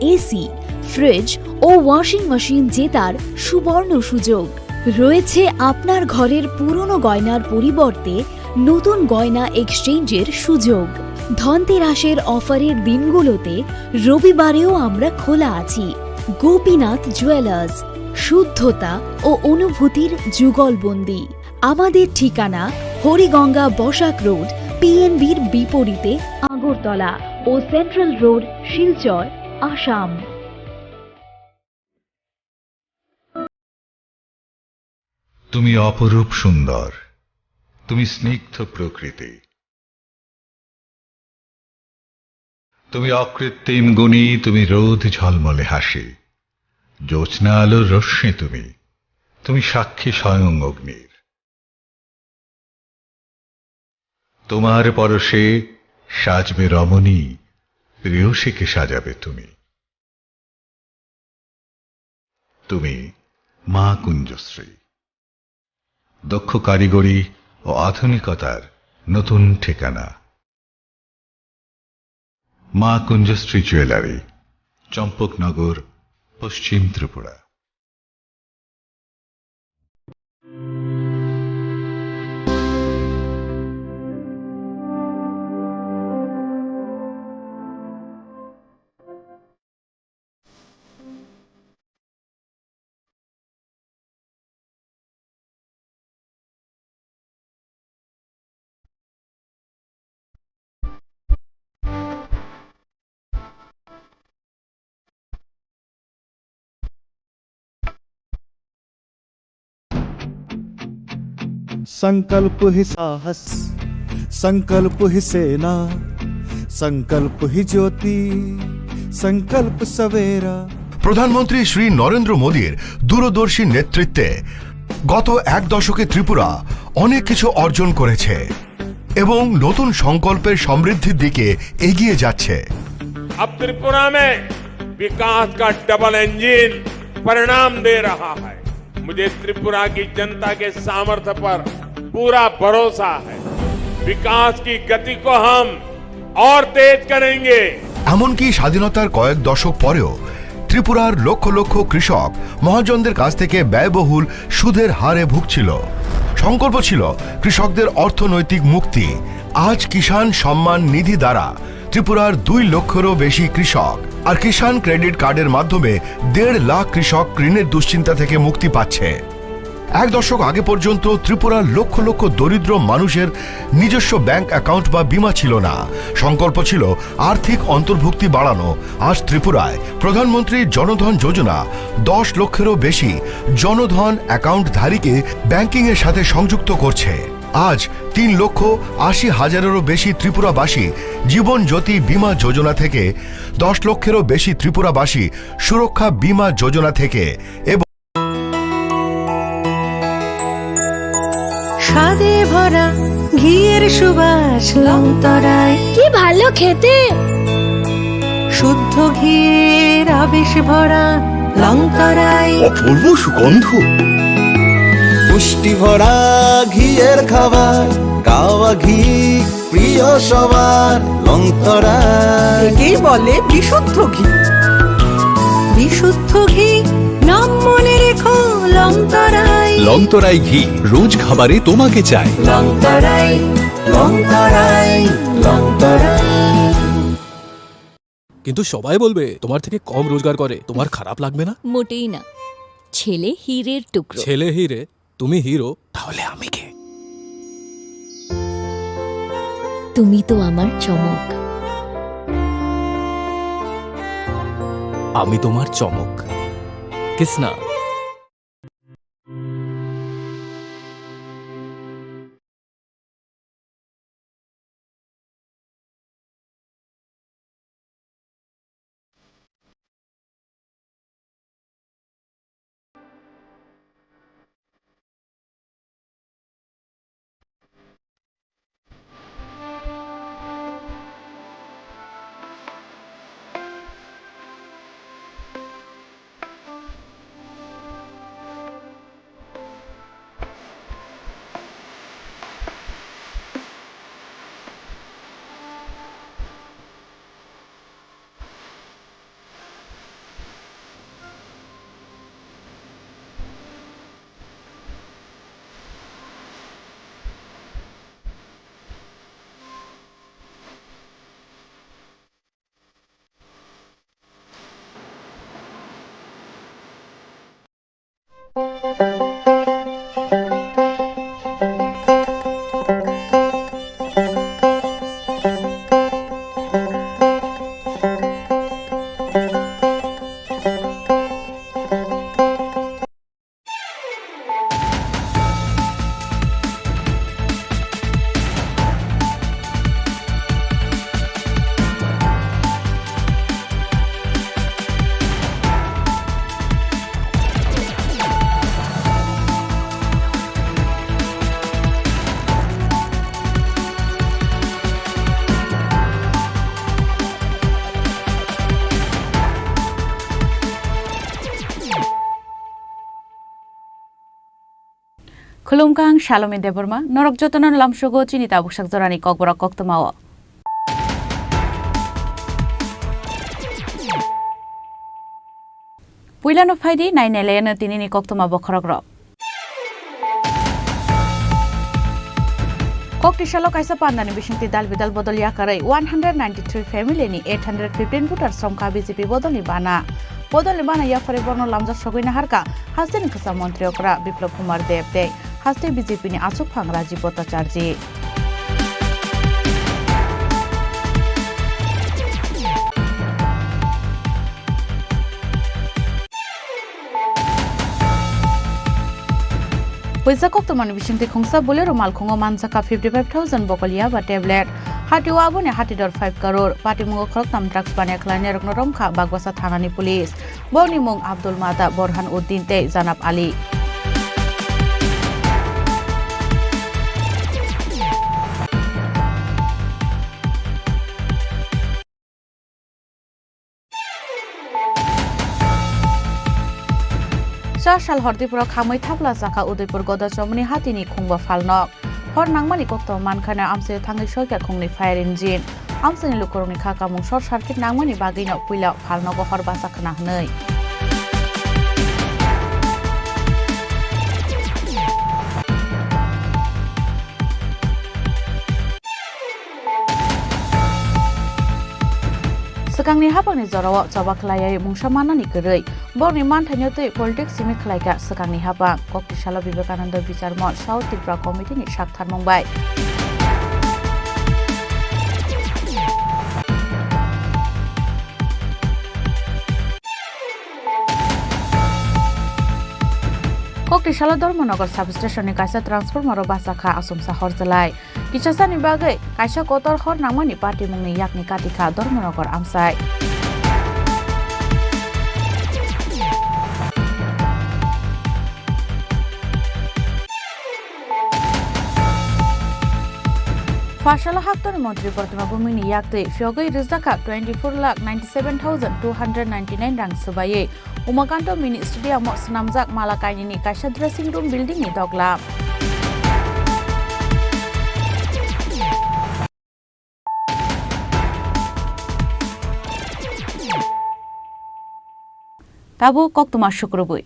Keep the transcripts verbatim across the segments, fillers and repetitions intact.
AC, fridge ও washing machine জেতার সুবর্ণ সুযোগ। রয়েছে আপনার ঘরের পুরনো গয়নার পরিবর্তে নতুন গয়না এক্সচেঞ্জের সুযোগ। ধনতেরাসের অফারের দিনগুলোতে রবিবারেও আমরা খোলা আছি। গোপীনাথ জুয়েলার্স, শুদ্ধতা ও অনুভূতির যুগলবন্দি। আমাদের ঠিকানা হরিগঙ্গা বসাক রোড, পিএনবির বিপরীতে আগরতলা ও সেন্ট্রাল রোড, শিলচর, আসাম। তুমি অপরূপ সুন্দর, তুমি স্নিগ্ধ প্রকৃতি, তুমি অকৃত্রিম গুণী, তুমি রোদ ঝলমলে হাসি, জ্যোৎস্না আলোর রশ্মি তুমি, তুমি সাক্ষী স্বয়ং অগ্নির। তোমার পরশে সাজবে রমণী, প্রেয়সীকে সাজাবে তুমি। তুমি মা কুঞ্জশ্রী, দক্ষ কারিগরি ও আধুনিকতার নতুন ঠিকানা। মা কুঞ্জশ্রী জুয়েলারি, চম্পকনগর, পশ্চিম ত্রিপুরা। संकल्प ही साहस, संकल्प ही सेना, संकल्प ही ज्योति, संकल्प सवेरा। প্রধানমন্ত্রী শ্রী নরেন্দ্র মোদীর দূরদর্শী নেতৃত্বে গত এক দশকে ত্রিপুরা অনেক কিছু অর্জন করেছে এবং নতুন সংকল্পের সমৃদ্ধির দিকে এগিয়ে যাচ্ছে। अब त्रिपुरा में विकास का डबल इंजन परिणाम दे रहा है। मुझे त्रिपुरा की जनता के सामर्थ्य पर पूरा भरोसा है। विकास की गति को हम और तेज करेंगे। এমনকি স্বাধীনতার কয়েক দশক পরেও ত্রিপুরার লক্ষ লক্ষ কৃষক মহাজনদের কাছ থেকে ব্যয়বহুল সুদের হারে ভুগছিল। সংকল্প ছিল কৃষকদের অর্থনৈতিক মুক্তি। আজ কিষাণ সম্মান নিধি দ্বারা ত্রিপুরার দুই লক্ষেরও বেশি কৃষক আর কিষাণ ক্রেডিট কার্ডের মাধ্যমে দেড় লাখ কৃষক ঋণের দুশ্চিন্তা থেকে মুক্তি পাচ্ছে। এক দশক আগে পর্যন্ত ত্রিপুরার লক্ষ লক্ষ দরিদ্র মানুষের নিজস্ব ব্যাংক অ্যাকাউন্ট বা বীমা ছিল না। সংকল্প ছিল আর্থিক অন্তর্ভুক্তি বাড়ানো। আজ ত্রিপুরায় প্রধানমন্ত্রী জনধন যোজনা দশ লক্ষেরও বেশি জনধন অ্যাকাউন্টধারীকে ব্যাংকিংয়ের সাথে সংযুক্ত করছে। আজ তিন লক্ষ আশি হাজারেরও বেশি ত্রিপুরাবাসী জীবন জ্যোতি বীমা যোজনা থেকে, দশ লক্ষেরও বেশি ত্রিপুরাবাসী সুরক্ষা বীমা যোজনা থেকে এবং স্বাদে ভরা ঘিয়ের সুবাস লংতরায়। কি ভালো খেতে! শুদ্ধ ঘিয়ের আবেশ ভরা লংতরায়। অপূর্ব সুগন্ধ। পুষ্টি ভরা ঘিয়ের খাবার, কাওয়া ঘি প্রিয় সবার লংতরায়। একেই বলে বিশুদ্ধ ঘি। বিশুদ্ধ ঘি, নাম মনে রেখো লংতরায়। লংতরাই ঘি, রোজ খাবারে তোমাকে চাই। লংতরায়, লংতরায়, লংতরায়। কিন্তু সবাই বলবে, "তোমার থেকে কম রোজগার করে, তোমার খারাপ লাগবে না?" মোটেই না। ছেলে হীরের টুকরো। ছেলে হীরে, তুমি হিরো, তাহলে আমি কে? তুমি তো আমার চমক। আমি তোমার চমক। Kisna. Khulumkha, ang Salome Debbarma, norok jotono lamsogo chini tabuksak jorani kokborok koktwmao. Puilano phaidi, nainailayano tinini koktwma bokhorokrok. Koktisalo kaisa pandani bisingtwi dal bidal bodol yakarwi one hundred ninety-three family ni eight hundred fifteen voter somkha B J P bodolni bana. Bodolni bana yapharwi borno lamjak sogwi naharkha hasteni kwcham montri okra Biplab Kumar Deb tei haste B J P ni achukphang Rajiv Bhattacharjee. Puisa koktwmani bisingtwi khungsa Bolero malkhungo manjakha fifty five thousand bokol yaba tablet. Hatio aboni hatidor five crore. Patimungo khoroktham drugs baniya khlainairokno romkha Bagbasa thanani police. Boni mung Abdul Mata, Borhan Uddin tei Janab Ali. Cha sal hor Tripura khamwi thapla chakha Udaipur Godachomni hatini khungba phalnok. Hor nangmani kokto mankha na amse thangwi soikha khungni fire engine. Amseni lukurokni kha kamung short circuit nangmani bagwino puila phalnogo hor basa khna hwnwi. Swkangni haphangni jorao choba khlaiwi mungsa mannani kwrwi, borokni manthaino twi politics simi khlaikha swkangni haphang. Koktisalo Vivekananda Bicharmon South Tripura Committee ni saktharmung bai. Koktisalo Dharmanagar substation ni kaisa transformer o bachakha achomsa horjalai. Kisasani bagwi kaisa kotor hor nangmani patimungni yakni katikha Dharmanagar amchai. Pharsalo haktorni montri Protima Bhumini yaktwi phiyogwi rijak kha twenty four lakh ninety seven thousand two hundred ninety nine rang swbaiwi Umakanto Mini Stadium o swnamjak mala kainwini kaisa dressing room building ni doglam. Tabuk koktwma sukrubwi.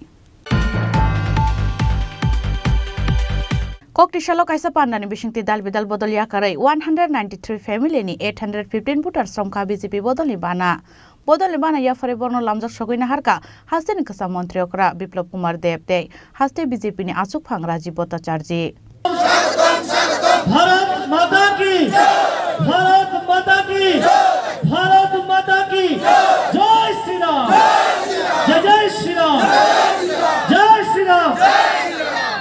Koktisalo kaisa pandani bisingtwi dal bidal bodol yakarwi one hundred ninety three family ni eight hundred fifteen voter somkha B J P bodolni bana. Bodolni bana yapharwi borno lamjak sogwi naharkha hasteni kwcham montri okra Biplab Kumar Deb tei haste B J P ni achukphang Rajiv Bhattacharjee. Bharat माता की, भारत माता की, भारत माता की जय श्री राम, जय जय श्री राम, जय श्री Ram.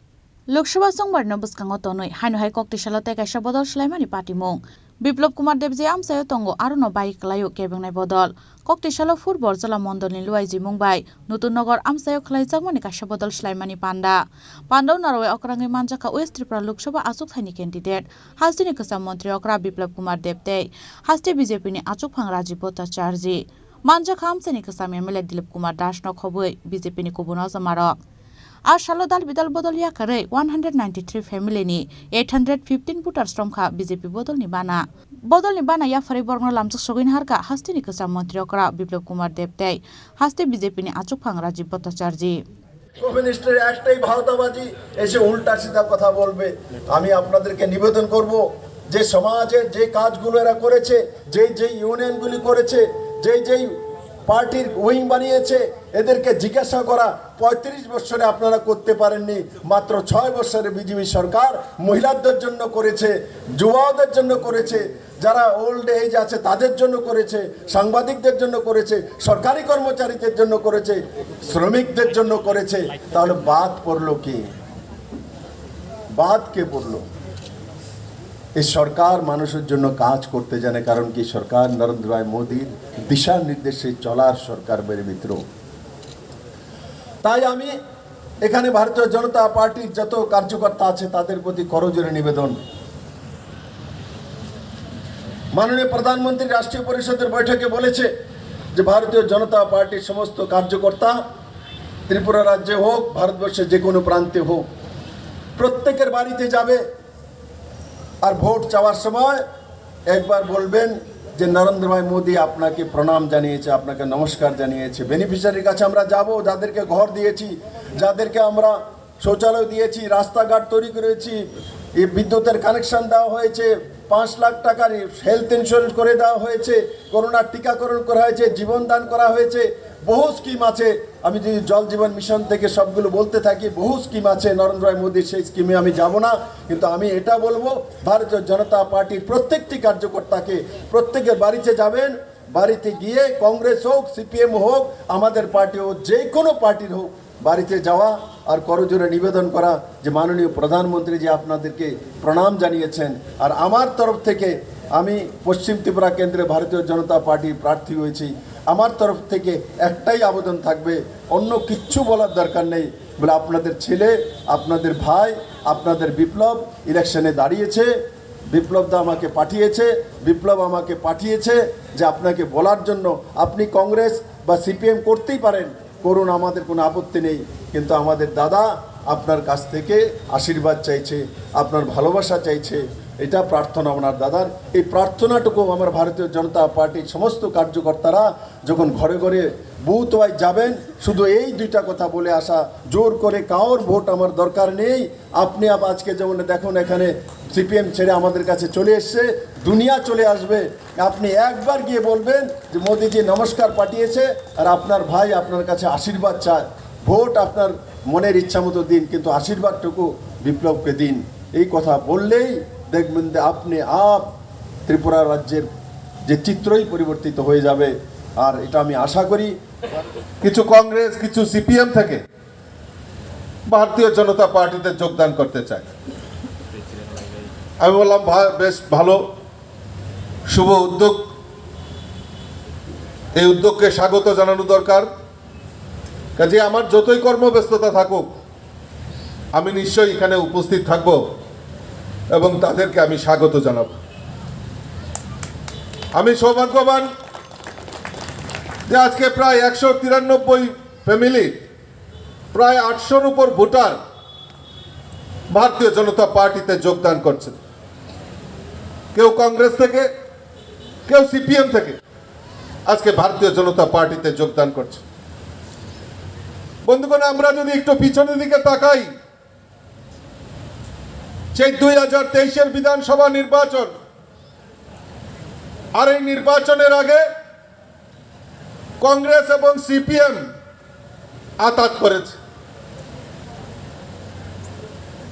Lok Sabha songbarno bwskango tonwi haino hai koktisalo tei kaisa bodol swlaimani patimung. Biplab Kumar Deb je amchaio tongo, arono bai kwlaio kebengnai bodol. Koktisalo Phur Borjola mondolni luaijimung bai Nutun Nagar amchaio khlaijakmani kaisa bodol swlaimani panda. Pandao narwai okrangwi manjakha West Tripura Lok Sabha achukthani candidate, hasteni kwcham montri okra Biplab Kumar Deb tei haste B J P ni achukphang Rajiv Bhattacharjee. Manjakha amchaini kwcham M L A Dilip Kumar Das no khobwi B J P ni kubun ojamarok. A salo dal bidal bodol yakarwi one hundred ninety three family ni eight hundred fifteen voters romkha B J P bodolni bana. Bodolni bana yapharwi borokno lamjak sogwi naharkha hasteni kwcham montri okra Biplab Kumar Deb tei haste B J P ni achukphang Rajiv Bhattacharjee. কমিউনিস্টের একটাই ভাওতাবাজি, এসে উল্টা সিধা কথা বলবে। আমি আপনাদেরকে নিবেদন করব, যে সমাজের যে কাজগুলো এরা করেছে, যেই যেই ইউনিয়নগুলি করেছে, যেই যেই পার্টির উইং বানিয়েছে, এদেরকে জিজ্ঞাসা করা, পঁয়ত্রিশ বছরে আপনারা করতে পারেননি, মাত্র ছয় বছরে বিজেপি সরকার মহিলাদের জন্য করেছে, যুবাদের জন্য করেছে, যারা ওল্ড এজ আছে তাদের জন্য করেছে, সাংবাদিকদের জন্য করেছে, সরকারি কর্মচারীদের জন্য করেছে, শ্রমিকদের জন্য করেছে, তাহলে বাদ পড়লো কে? বাদ কে পড়লো? এই সরকার মানুষের জন্য কাজ করতে জানে, কারণ কি সরকার নরেন্দ্র ভাই মোদীর দিশা নির্দেশে চলার সরকার, মেরে মিত্র। তাই আমি এখানে ভারতীয় জনতা পার্টির যত কার্যকর্তা আছে তাদের প্রতি করজোড়ে নিবেদন, মাননীয় প্রধানমন্ত্রী রাষ্ট্রীয় পরিষদের বৈঠকে বলেছে যে ভারতীয় জনতা পার্টির সমস্ত কার্যকর্তা ত্রিপুরা রাজ্যে হোক, ভারতবর্ষের যে কোনো প্রান্তে হোক, প্রত্যেকের বাড়িতে যাবে, আর ভোট চাওয়ার সময় একবার বলবেন যে নরেন্দ্র ভাই মোদী আপনাকে প্রণাম জানিয়েছে, আপনাকে নমস্কার জানিয়েছে। বেনিফিশিয়ারির কাছে আমরা যাব, যাদেরকে ঘর দিয়েছি, যাদেরকে আমরা শৌচালয় দিয়েছি, রাস্তাঘাট তৈরি করেছি, এই বিদ্যুতের কানেকশন দেওয়া হয়েছে, পাঁচ লাখ টাকার হেলথ ইন্স্যুরেন্স করে দেওয়া হয়েছে, করোনার টিকাকরণ করা হয়েছে, জীবন দান করা হয়েছে, বহু স্কিম আছে। আমি যদি জল জীবন মিশন থেকে সবগুলো বলতে থাকি, বহু স্কিম আছে নরেন্দ্র ভাই মোদীর, সেই স্কিমে আমি যাব না। কিন্তু আমি এটা বলবো, ভারতীয় জনতা পার্টির প্রত্যেকটি কার্যকর্তাকে প্রত্যেকের বাড়িতে যাবেন, বাড়িতে গিয়ে কংগ্রেস হোক, সিপিএম হোক, আমাদের পার্টি হোক, যে কোনো পার্টির হোক, বাড়িতে যাওয়া আর করজোড়ে নিবেদন করা যে মাননীয় প্রধানমন্ত্রী যে আপনাদেরকে প্রণাম জানিয়েছেন। আর আমার তরফ থেকে, আমি পশ্চিম ত্রিপুরা কেন্দ্রে ভারতীয় জনতা পার্টির প্রার্থী হয়েছি, আমার তরফ থেকে একটাই আবেদন থাকবে, অন্য কিচ্ছু বলার দরকার নেই। বলে, আপনাদের ছেলে, আপনাদের ভাই, আপনাদের বিপ্লব ইলেকশনে দাঁড়িয়েছে, বিপ্লব দা আমাকে পাঠিয়েছে, বিপ্লব আমাকে পাঠিয়েছে যে আপনাকে বলার জন্য। আপনি কংগ্রেস বা সিপিএম করতেই পারেন, করুন, আমাদের কোনো আপত্তি নেই, কিন্তু আমাদের দাদা আপনার কাছ থেকে আশীর্বাদ চাইছে, আপনার ভালোবাসা চাইছে, এটা প্রার্থনা ওনার দাদার। এই প্রার্থনাটুকু আমার ভারতীয় জনতা পার্টির সমস্ত কার্যকর্তারা যখন ঘরে ঘরে বুথ ওয়াইজ যাবেন, শুধু এই দুইটা কথা বলে আসা, জোর করে কারোর ভোট আমার দরকার নেই। আপনি আপ-, আজকে যেমন দেখুন, এখানে সিপিএম ছেড়ে আমাদের কাছে চলে এসছে, দুনিয়া চলে আসবে। আপনি একবার গিয়ে বলবেন যে মোদিজি নমস্কার পাঠিয়েছে, আর আপনার ভাই আপনার কাছে আশীর্বাদ চায়। ভোট আপনার মনের ইচ্ছা মতো দিন, কিন্তু আশীর্বাদটুকু বিপ্লবকে দিন। এই কথা বললেই দেখবেন যে আপনি আপ ত্রিপুরা রাজ্যের যে চিত্রই পরিবর্তিত হয়ে যাবে। আর এটা আমি আশা করি। কিছু কংগ্রেস, কিছু সিপিএম থেকে ভারতীয় জনতা পার্টিতে যোগদান করতে চায়। আমি বললাম, "ভা-, বেশ ভালো, শুভ উদ্যোগ, এই উদ্যোগকে স্বাগত জানানো দরকার।" কাজে আমার যতই কর্মব্যস্ততা থাকুক, আমি নিশ্চয়ই এখানে উপস্থিত থাকব এবং তাদেরকে আমি স্বাগত জানাব। আমি সৌভাগ্যবান যে আজকে প্রায় একশো তিরানব্বই ফ্যামিলি, প্রায় আটশোর উপর ভোটার ভারতীয় জনতা পার্টিতে যোগদান করছেন। কেউ কংগ্রেস থেকে, কেউ সিপিএম থেকে আজকে ভারতীয় জনতা পার্টিতে যোগদান করছে। বন্ধুগণ, আমরা যদি একটু পিছনের দিকে তাকাই, সেই দুই হাজার তেইশের বিধানসভা নির্বাচন, আর এই নির্বাচনের আগে কংগ্রেস এবং সিপিএম আতাত করেছে।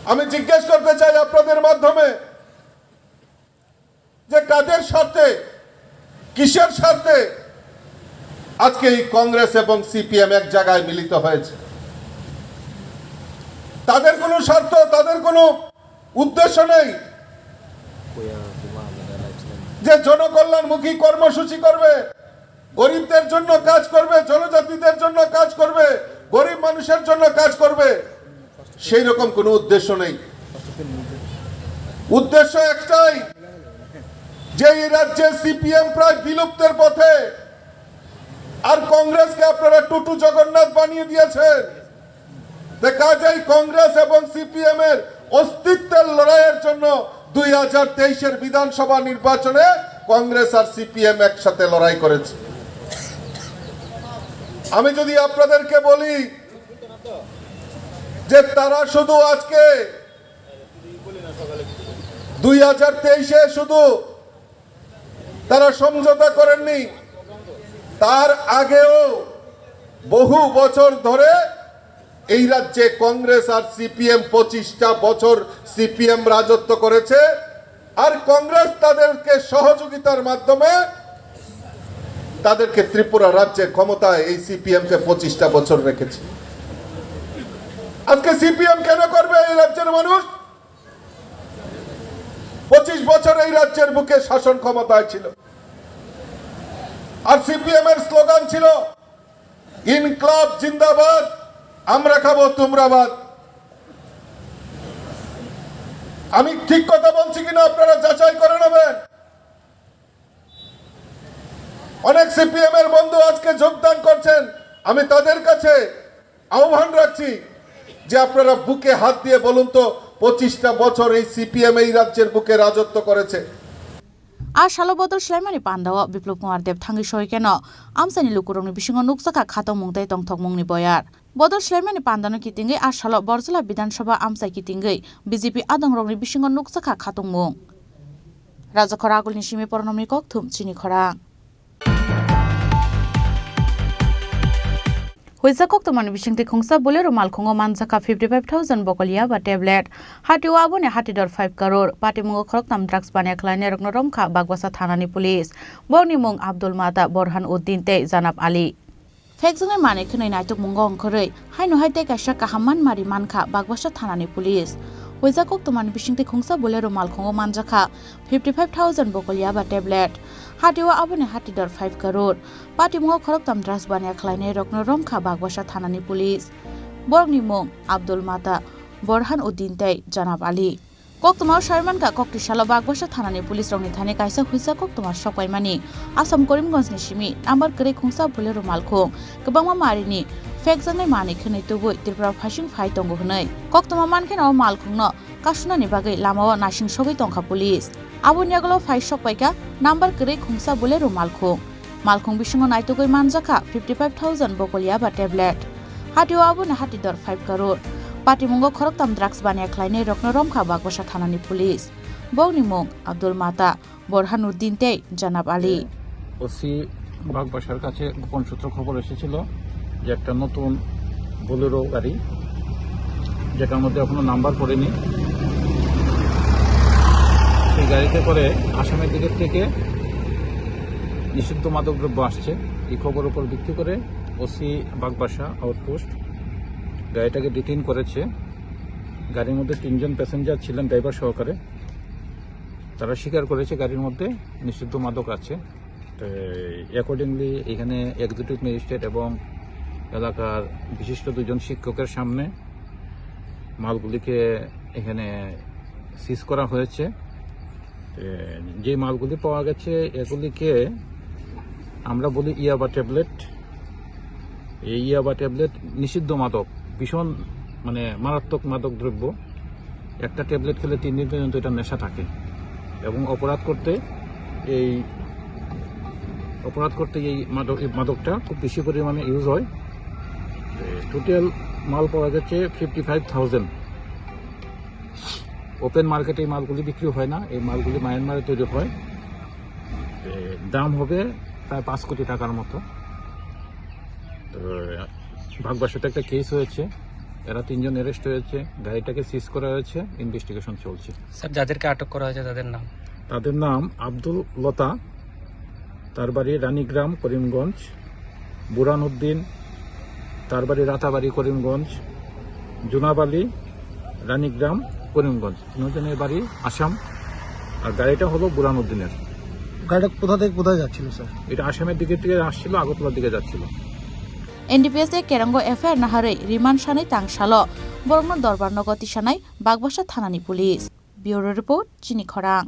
আমি জিজ্ঞেস করতে চাই আপনাদের মাধ্যমে, যে কাদের স্বার্থে, কিসের স্বার্থে আজকে এই কংগ্রেস এবং সিপিএম এক জায়গায় মিলিত হয়েছে? তাদের কোনো স্বার্থ, তাদের কোনো উদ্দেশ্য নেই যে জনকল্যাণমুখী কর্মসূচি করবে, গরিবদের জন্য কাজ করবে, জনজাতিদের জন্য কাজ করবে, গরিব মানুষের জন্য কাজ করবে, সেই রকম কোনো উদ্দেশ্য নেই। উদ্দেশ্য একটাই, যে এই রাজ্যে সিপিএম প্রায় বিলুপ্তের পথে, আর কংগ্রেসকে আপনারা টুটু জগন্নাথ বানিয়ে দিয়েছেন। তো কাজেই কংগ্রেস এবং সিপিএম এর অস্তিত্বের লড়াইয়ের জন্য দুই হাজার তেইশের বিধানসভা নির্বাচনে কংগ্রেস আর সিপিএম একসাথে লড়াই করেছে। আমি যদি আপনাদেরকে বলি যে তারা শুধু আজকে দুই হাজার তেইশে শুধু তারা সমঝোতা করেননি, তার আগেও বহু বছর ধরে এই রাজ্যে কংগ্রেস আর সিপিএম, পঁচিশটা বছর সিপিএম রাজত্ব করেছে। আর কংগ্রেস তাদেরকে সহযোগিতার মাধ্যমে তাদেরকে ত্রিপুরা রাজ্যে ক্ষমতায় এই সিপিএম কে পঁচিশটা বছর রেখেছে। আজকে সিপিএম কেন করবে এই রাজ্যের মানুষ? পঁচিশ বছর এই রাজ্যের বুকে শাসন ক্ষমতায় ছিল, আর সিপিএম এর স্লোগান ছিল, "ইনকলাব জিন্দাবাদ, আমরা খাবো তুমরা বাদ।" আমি ঠিক কথা বলছি কিনা আপনারা যাচাই করে নেবেন। অনেক সিপিএম এর বন্ধু আজকে যোগদান করছেন, আমি তাদের কাছে আহ্বান রাখছি যে আপনারা বুকে হাত দিয়ে বলুন তো, পঁচিশটা বছর এই সিপিএম এই রাজ্যের বুকে রাজত্ব করেছে। A salo bodol swlaimani pandao Biplop Kumar Deb thangwi soi kheno amchaini lukurokni bisingo nukjakha khatokmung tei tongthokmungni boyar. Bodol swlaimani pandano kitingwi a salo Borjla Bidhan Sabha amchai kitingwi B J P adongrokni bisingo nukjakha khatokmung. Rajakhor agulni simi Poronomni kokthum chini khorang. Huijak koktwmani bisingtwi khungsa Bolero malkhungo manjakha fifty five thousand bokol yaba tablet. Hatio aboni hatidor five crore. Patimungo khoroktham drugs baniya khlainairokno romkha Bagbasa thanani police. Borokni mung Abdul Mata, Borhan Uddin tei Janab Ali. Phekjaknai manwi khwnwi naitukmungo ongkhorwi haino hai tei kaisa kaham manmari mankha Bagbasa thanani police. Huijak koktwmani bisingtwi khungsa Bolero malkhungo manjakha fifty five thousand bokol yaba tablet. Hatio aboni hatidor five crore. Patimungo khoroktham drugs baniya khlainairokno romkha Bagbasa thanani police. Borokni mung Abdul Mata, Borhan Uddin tei Janab Ali. Koktwmao saimankha, kokti salo Bagbasa thanani police rokni thani kaisa huisa koktwma sokpaimani. Assam Karimganjni simi number kwrwi khungsa Bolero malkhung kwbangma marini phekjaknai manwi khwnwi tubui Tripura phaising phai tongo hwnwi. Koktwma mankheno o malkhungno kasunani bagwi lamao naising sogwi tongkha police. Aboni yagulo phai sokpaikha number kwrwi khungsa Bolero malkhung. Malkhung bisingo naitugwi manjakha fifty five thousand bokol yaba tablet. Hatio aboni hatidor five crore. Patimungo khoroktham drugs baniya khlainairokno romkha Bagbasa thanani police. Bokni mung Abdul Mata, Borhanuddin tei Janab Ali. OC বাগবাসার কাছে গোপন সূত্র খবর এসেছিল যে একটা নতুন বোলেরো গাড়ি, যেটার মধ্যে এখনো নাম্বার পড়েনি, সেই গাড়িতে করে আসামের দিকের থেকে নিষিদ্ধ মাদক দ্রব্য আসছে। এই খবর উপর ভিত্তি করে ওসি বাগবাসা আউটপোস্ট গাড়িটাকে ডিটেইন করেছে। গাড়ির মধ্যে তিনজন প্যাসেঞ্জার ছিলেন ড্রাইভার সহকারে। তারা স্বীকার করেছে গাড়ির মধ্যে নিষিদ্ধ মাদক আছে। তো অ্যাকর্ডিংলি এখানে এক্সিকিউটিভ ম্যাজিস্ট্রেট এবং এলাকার বিশিষ্ট দুজন শিক্ষকের সামনে মালগুলিকে এখানে সিজ করা হয়েছে। তো যে মালগুলি পাওয়া গেছে এগুলিকে আমরা বলি ইয়াবা ট্যাবলেট। এই ইয়াবা ট্যাবলেট নিষিদ্ধ মাদক, ভীষণ মানে মারাত্মক মাদক দ্রব্য। একটা ট্যাবলেট খেলে তিন দিন পর্যন্ত এটা নেশা থাকে এবং অপরাধ করতে এই অপরাধ করতে এই মাদক, এই মাদকটা খুব বেশি পরিমাণে ইউজ হয়। টোটাল মাল পাওয়া গেছে ফিফটি ফাইভ থাউজেন্ড। ওপেন মার্কেটে এই মালগুলি বিক্রি হয় না, এই মালগুলি মায়ানমারে তৈরি হয়। এ, দাম হবে প্রায় পাঁচ কোটি টাকার মতো। তো, ভাগবাসাতে একটা কেস হয়েছে, এরা তিনজন অ্যারেস্ট হয়েছে, গাড়িটাকে সিজ করা হয়েছে, ইনভেস্টিগেশন চলছে। স্যার, যাদেরকে আটক করা হয়েছে তাদের নাম? তাদের নাম আব্দুল লতা, তার বাড়ি রানীগ্রাম, করিমগঞ্জ, বুরহানুদ্দিন, তার বাড়ি রাতাবাড়ি, করিমগঞ্জ, জুনাব আলী, রানীগ্রাম, করিমগঞ্জ। তিনজনের বাড়ি আসাম। আর গাড়িটা হলো বুরহানুদ্দিনের। গাড়িটা কোথা থেকে কোথায় যাচ্ছিল, স্যার? এটা আসামের দিকে থেকে আসছিল, আগরতলার দিকে যাচ্ছিল। N D P S A Kerango F I R naharwi remand sanwi tang salo borokno dorbar nogo tisanai Bagbasa thanani police. Bureau report, Chini Khorang.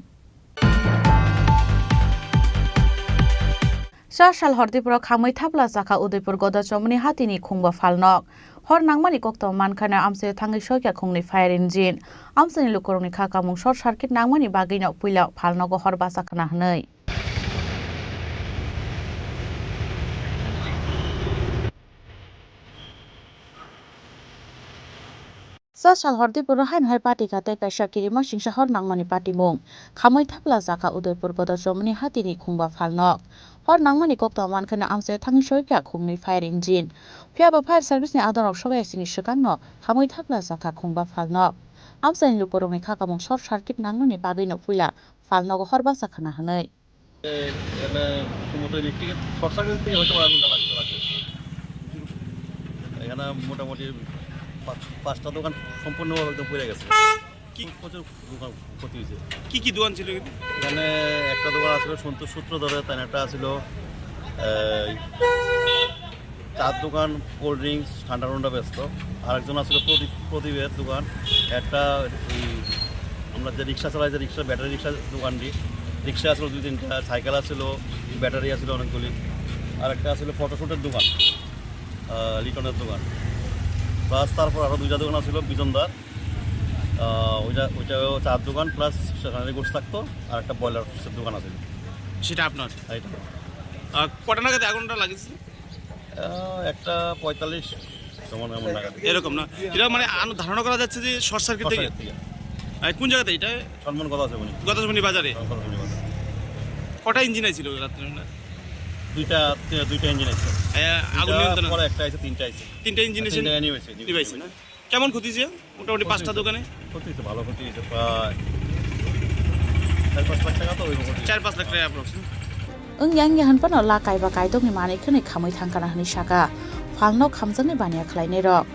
Sa sal hor Tripura khamwi thapla chakha Udaipur Godachomoni hatini khungba phalnok. Hor nangmani koktwma mankhano amchaio thangwi soikha khungni fire engine. Amchaini lukurokni kha kamung short circuit nangmani bagwino puila phalnogo hor bacha khna hwnwi. Sa sal hor Tripura haino hai patikha tei kaisa kirima singsa hor nangmani patimung. Khamwi thapla chakha Udaipur Godachomoni hatini khungba phalnok. Hor nangmani koktwma mankheno amchaio thangwi soikha khungni fire engine. Phiya bo fire service ni adongrok sobai sini swkangno khamwi thapla chakha khungba phalnok. Amchaini lukurokni kha kamung short circuit nangnani bagwino puila phalnogo hor bacha khna hwnwi. এখানে সম্ভবত ইলেকট্রিকের short circuit থেকে হয়তো আগুনটা লাগতে পারে। এখানে মোটামুটি পাঁচ, পাঁচটা দোকান সম্পূর্ণভাবে একদম পুড়ে গেছে। কি প্রচুর দোকান ক্ষতি হয়েছে। কি কি দোকান ছিল এখানে? এখানে একটা দোকান আছিল সন্তোষ সূত্রধরের, তার একটা আছিল, এই, চার দোকান কোল্ড ড্রিঙ্কস, ঠান্ডা টান্ডা বেচতো। আরেকজন আছিল প্রদীপ, প্রদীপের দোকান, একটা এই আমরা যে রিক্সা চালাই, যে রিক্সা, ব্যাটারি রিক্সা দোকান দি, রিক্সা আছিল দুই তিনটা, সাইকেল আছিল, ব্যাটারি আছিল অনেকগুলি। আর একটা আছিল ফটোশুটের দোকান, আহ, লিটনের দোকান। প্লাস তারপর আরও দুইটা দোকান আছিল বিজনদার। আহ, ওইটা, ওইটাও চার দোকান প্লাস সেখানে গোশ থাকতো, আর একটা ব্রয়লার ফিশের দোকান আছে। সেটা আপনার? এইটা। আহ, কটা নাগাদ আগুনটা লাগিয়েছিল? আহ, একটা পঁয়তাল্লিশ, তেমন এমন নাগাদ। এরকম না? এটা মানে আনো-, ধারণা করা যাচ্ছে যে শর্ট সার্কিট শর্ট থেকে। সার্কিট থেকে। আহ, কোন জায়গাতে এটা? চন্দনকলা আছে উনি। গদাসুনি বাজারে। চন্দনকলা বাজার। কটা ইঞ্জিন আইছিল রাত্রে? দুইটা, দুইটা ইঞ্জিন আছে। আহ, আগুন দুইটা নিয়ন্ত্রণ? পরে একটা আছে, তিনটা আছে। তিনটা ইঞ্জিন আছে? তিনটা নিয়ে হয়েছে, নিয়ে নিয়ে হয়েছে। হয়েছে না? কেমন ক্ষতি হয়েছে? মোটামুটি পাঁচটা দোকানে? ক্ষতি হয়েছে, ভালো ক্ষতি হয়েছে, প্রায় চার পাঁচ লাখ টাকা তো হইব ক্ষতি। চার পাঁচ লাখ টাকা approx. Wng yang yahan phano la kaiba kaitokni manwi khwnwi khamwi thangkana hwnwi saka. Phalno khamjaknai baniya khlainairok.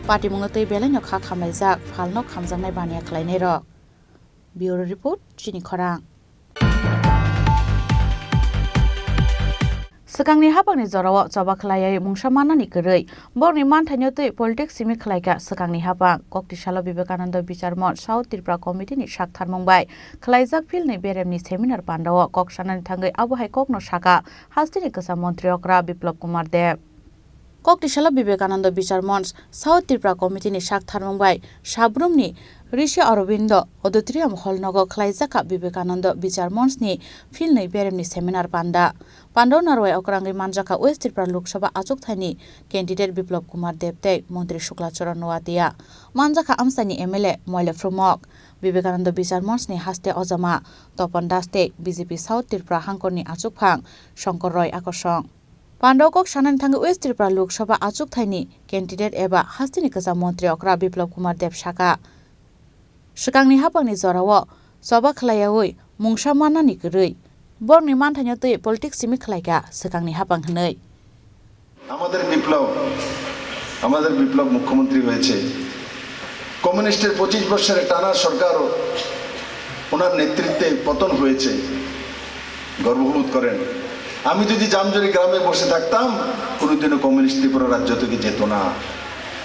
Patimungno twi belaino kha khamlaijak, phalno khamjaknai baniya khlainairok. Bureau Report, Chini Khorang. Swkangni hapangni jorao choba khlaiwi mungsa mannani kwrwi, borokni manthaino twi politics simi khlaikha swkangni hapang. Koktisalo Vivekananda Bichar Monch South Tripura Committee ni saktharmung bai khlaijak philni beremni seminar pandao kok sanani thangwi abo hai kokno sakha hasteni kwcham montri okra Biplab Kumar Deb. Koktisalo Vivekananda Bichar Monch South Tripura Committee ni saktharmung bai Sabrumni Rishi Aurobindo Auditorium Hall nogo khlaijak kha Vivekananda Bichar Monch ni philnwi beremni seminar panda. Pandao narwai okrangwi manjakha West Tripura Lok Sabha achukthai ni candidate Biplab Kumar Deb tei Montri Shukla Charan Noatia, manjakha amchaini M L A Moila Phrumok, Vivekananda Bichar Monch ni haste ojama Topan Das tei B J P South Tripura hangkorni achukphang Shankar Roy Akosong. Pandao kok sanani thangwi West Tripura Lok Sabha achukthai ni candidate eba hasteni kwcham montri okra Biplab Kumar Deb saka, swkangni hapangni jorao choba khlaiyawi mungsa mannani kwrwi borokni manthaino twi politics simi khlaikha swkangni hapang hwnwi. আমাদের বিপ্লব, আমাদের বিপ্লব মুখ্যমন্ত্রী হয়েছে। কমিউনিস্টের পঁচিশ বছরের টানা সরকার ওনার নেতৃত্বে পতন হয়েছে, গর্ববোধ করেন। আমি যদি জামজুরি গ্রামে বসে থাকতাম, কোনোদিনও কমিউনিস্ট ত্রিপুরা রাজ্য থেকে যেত না।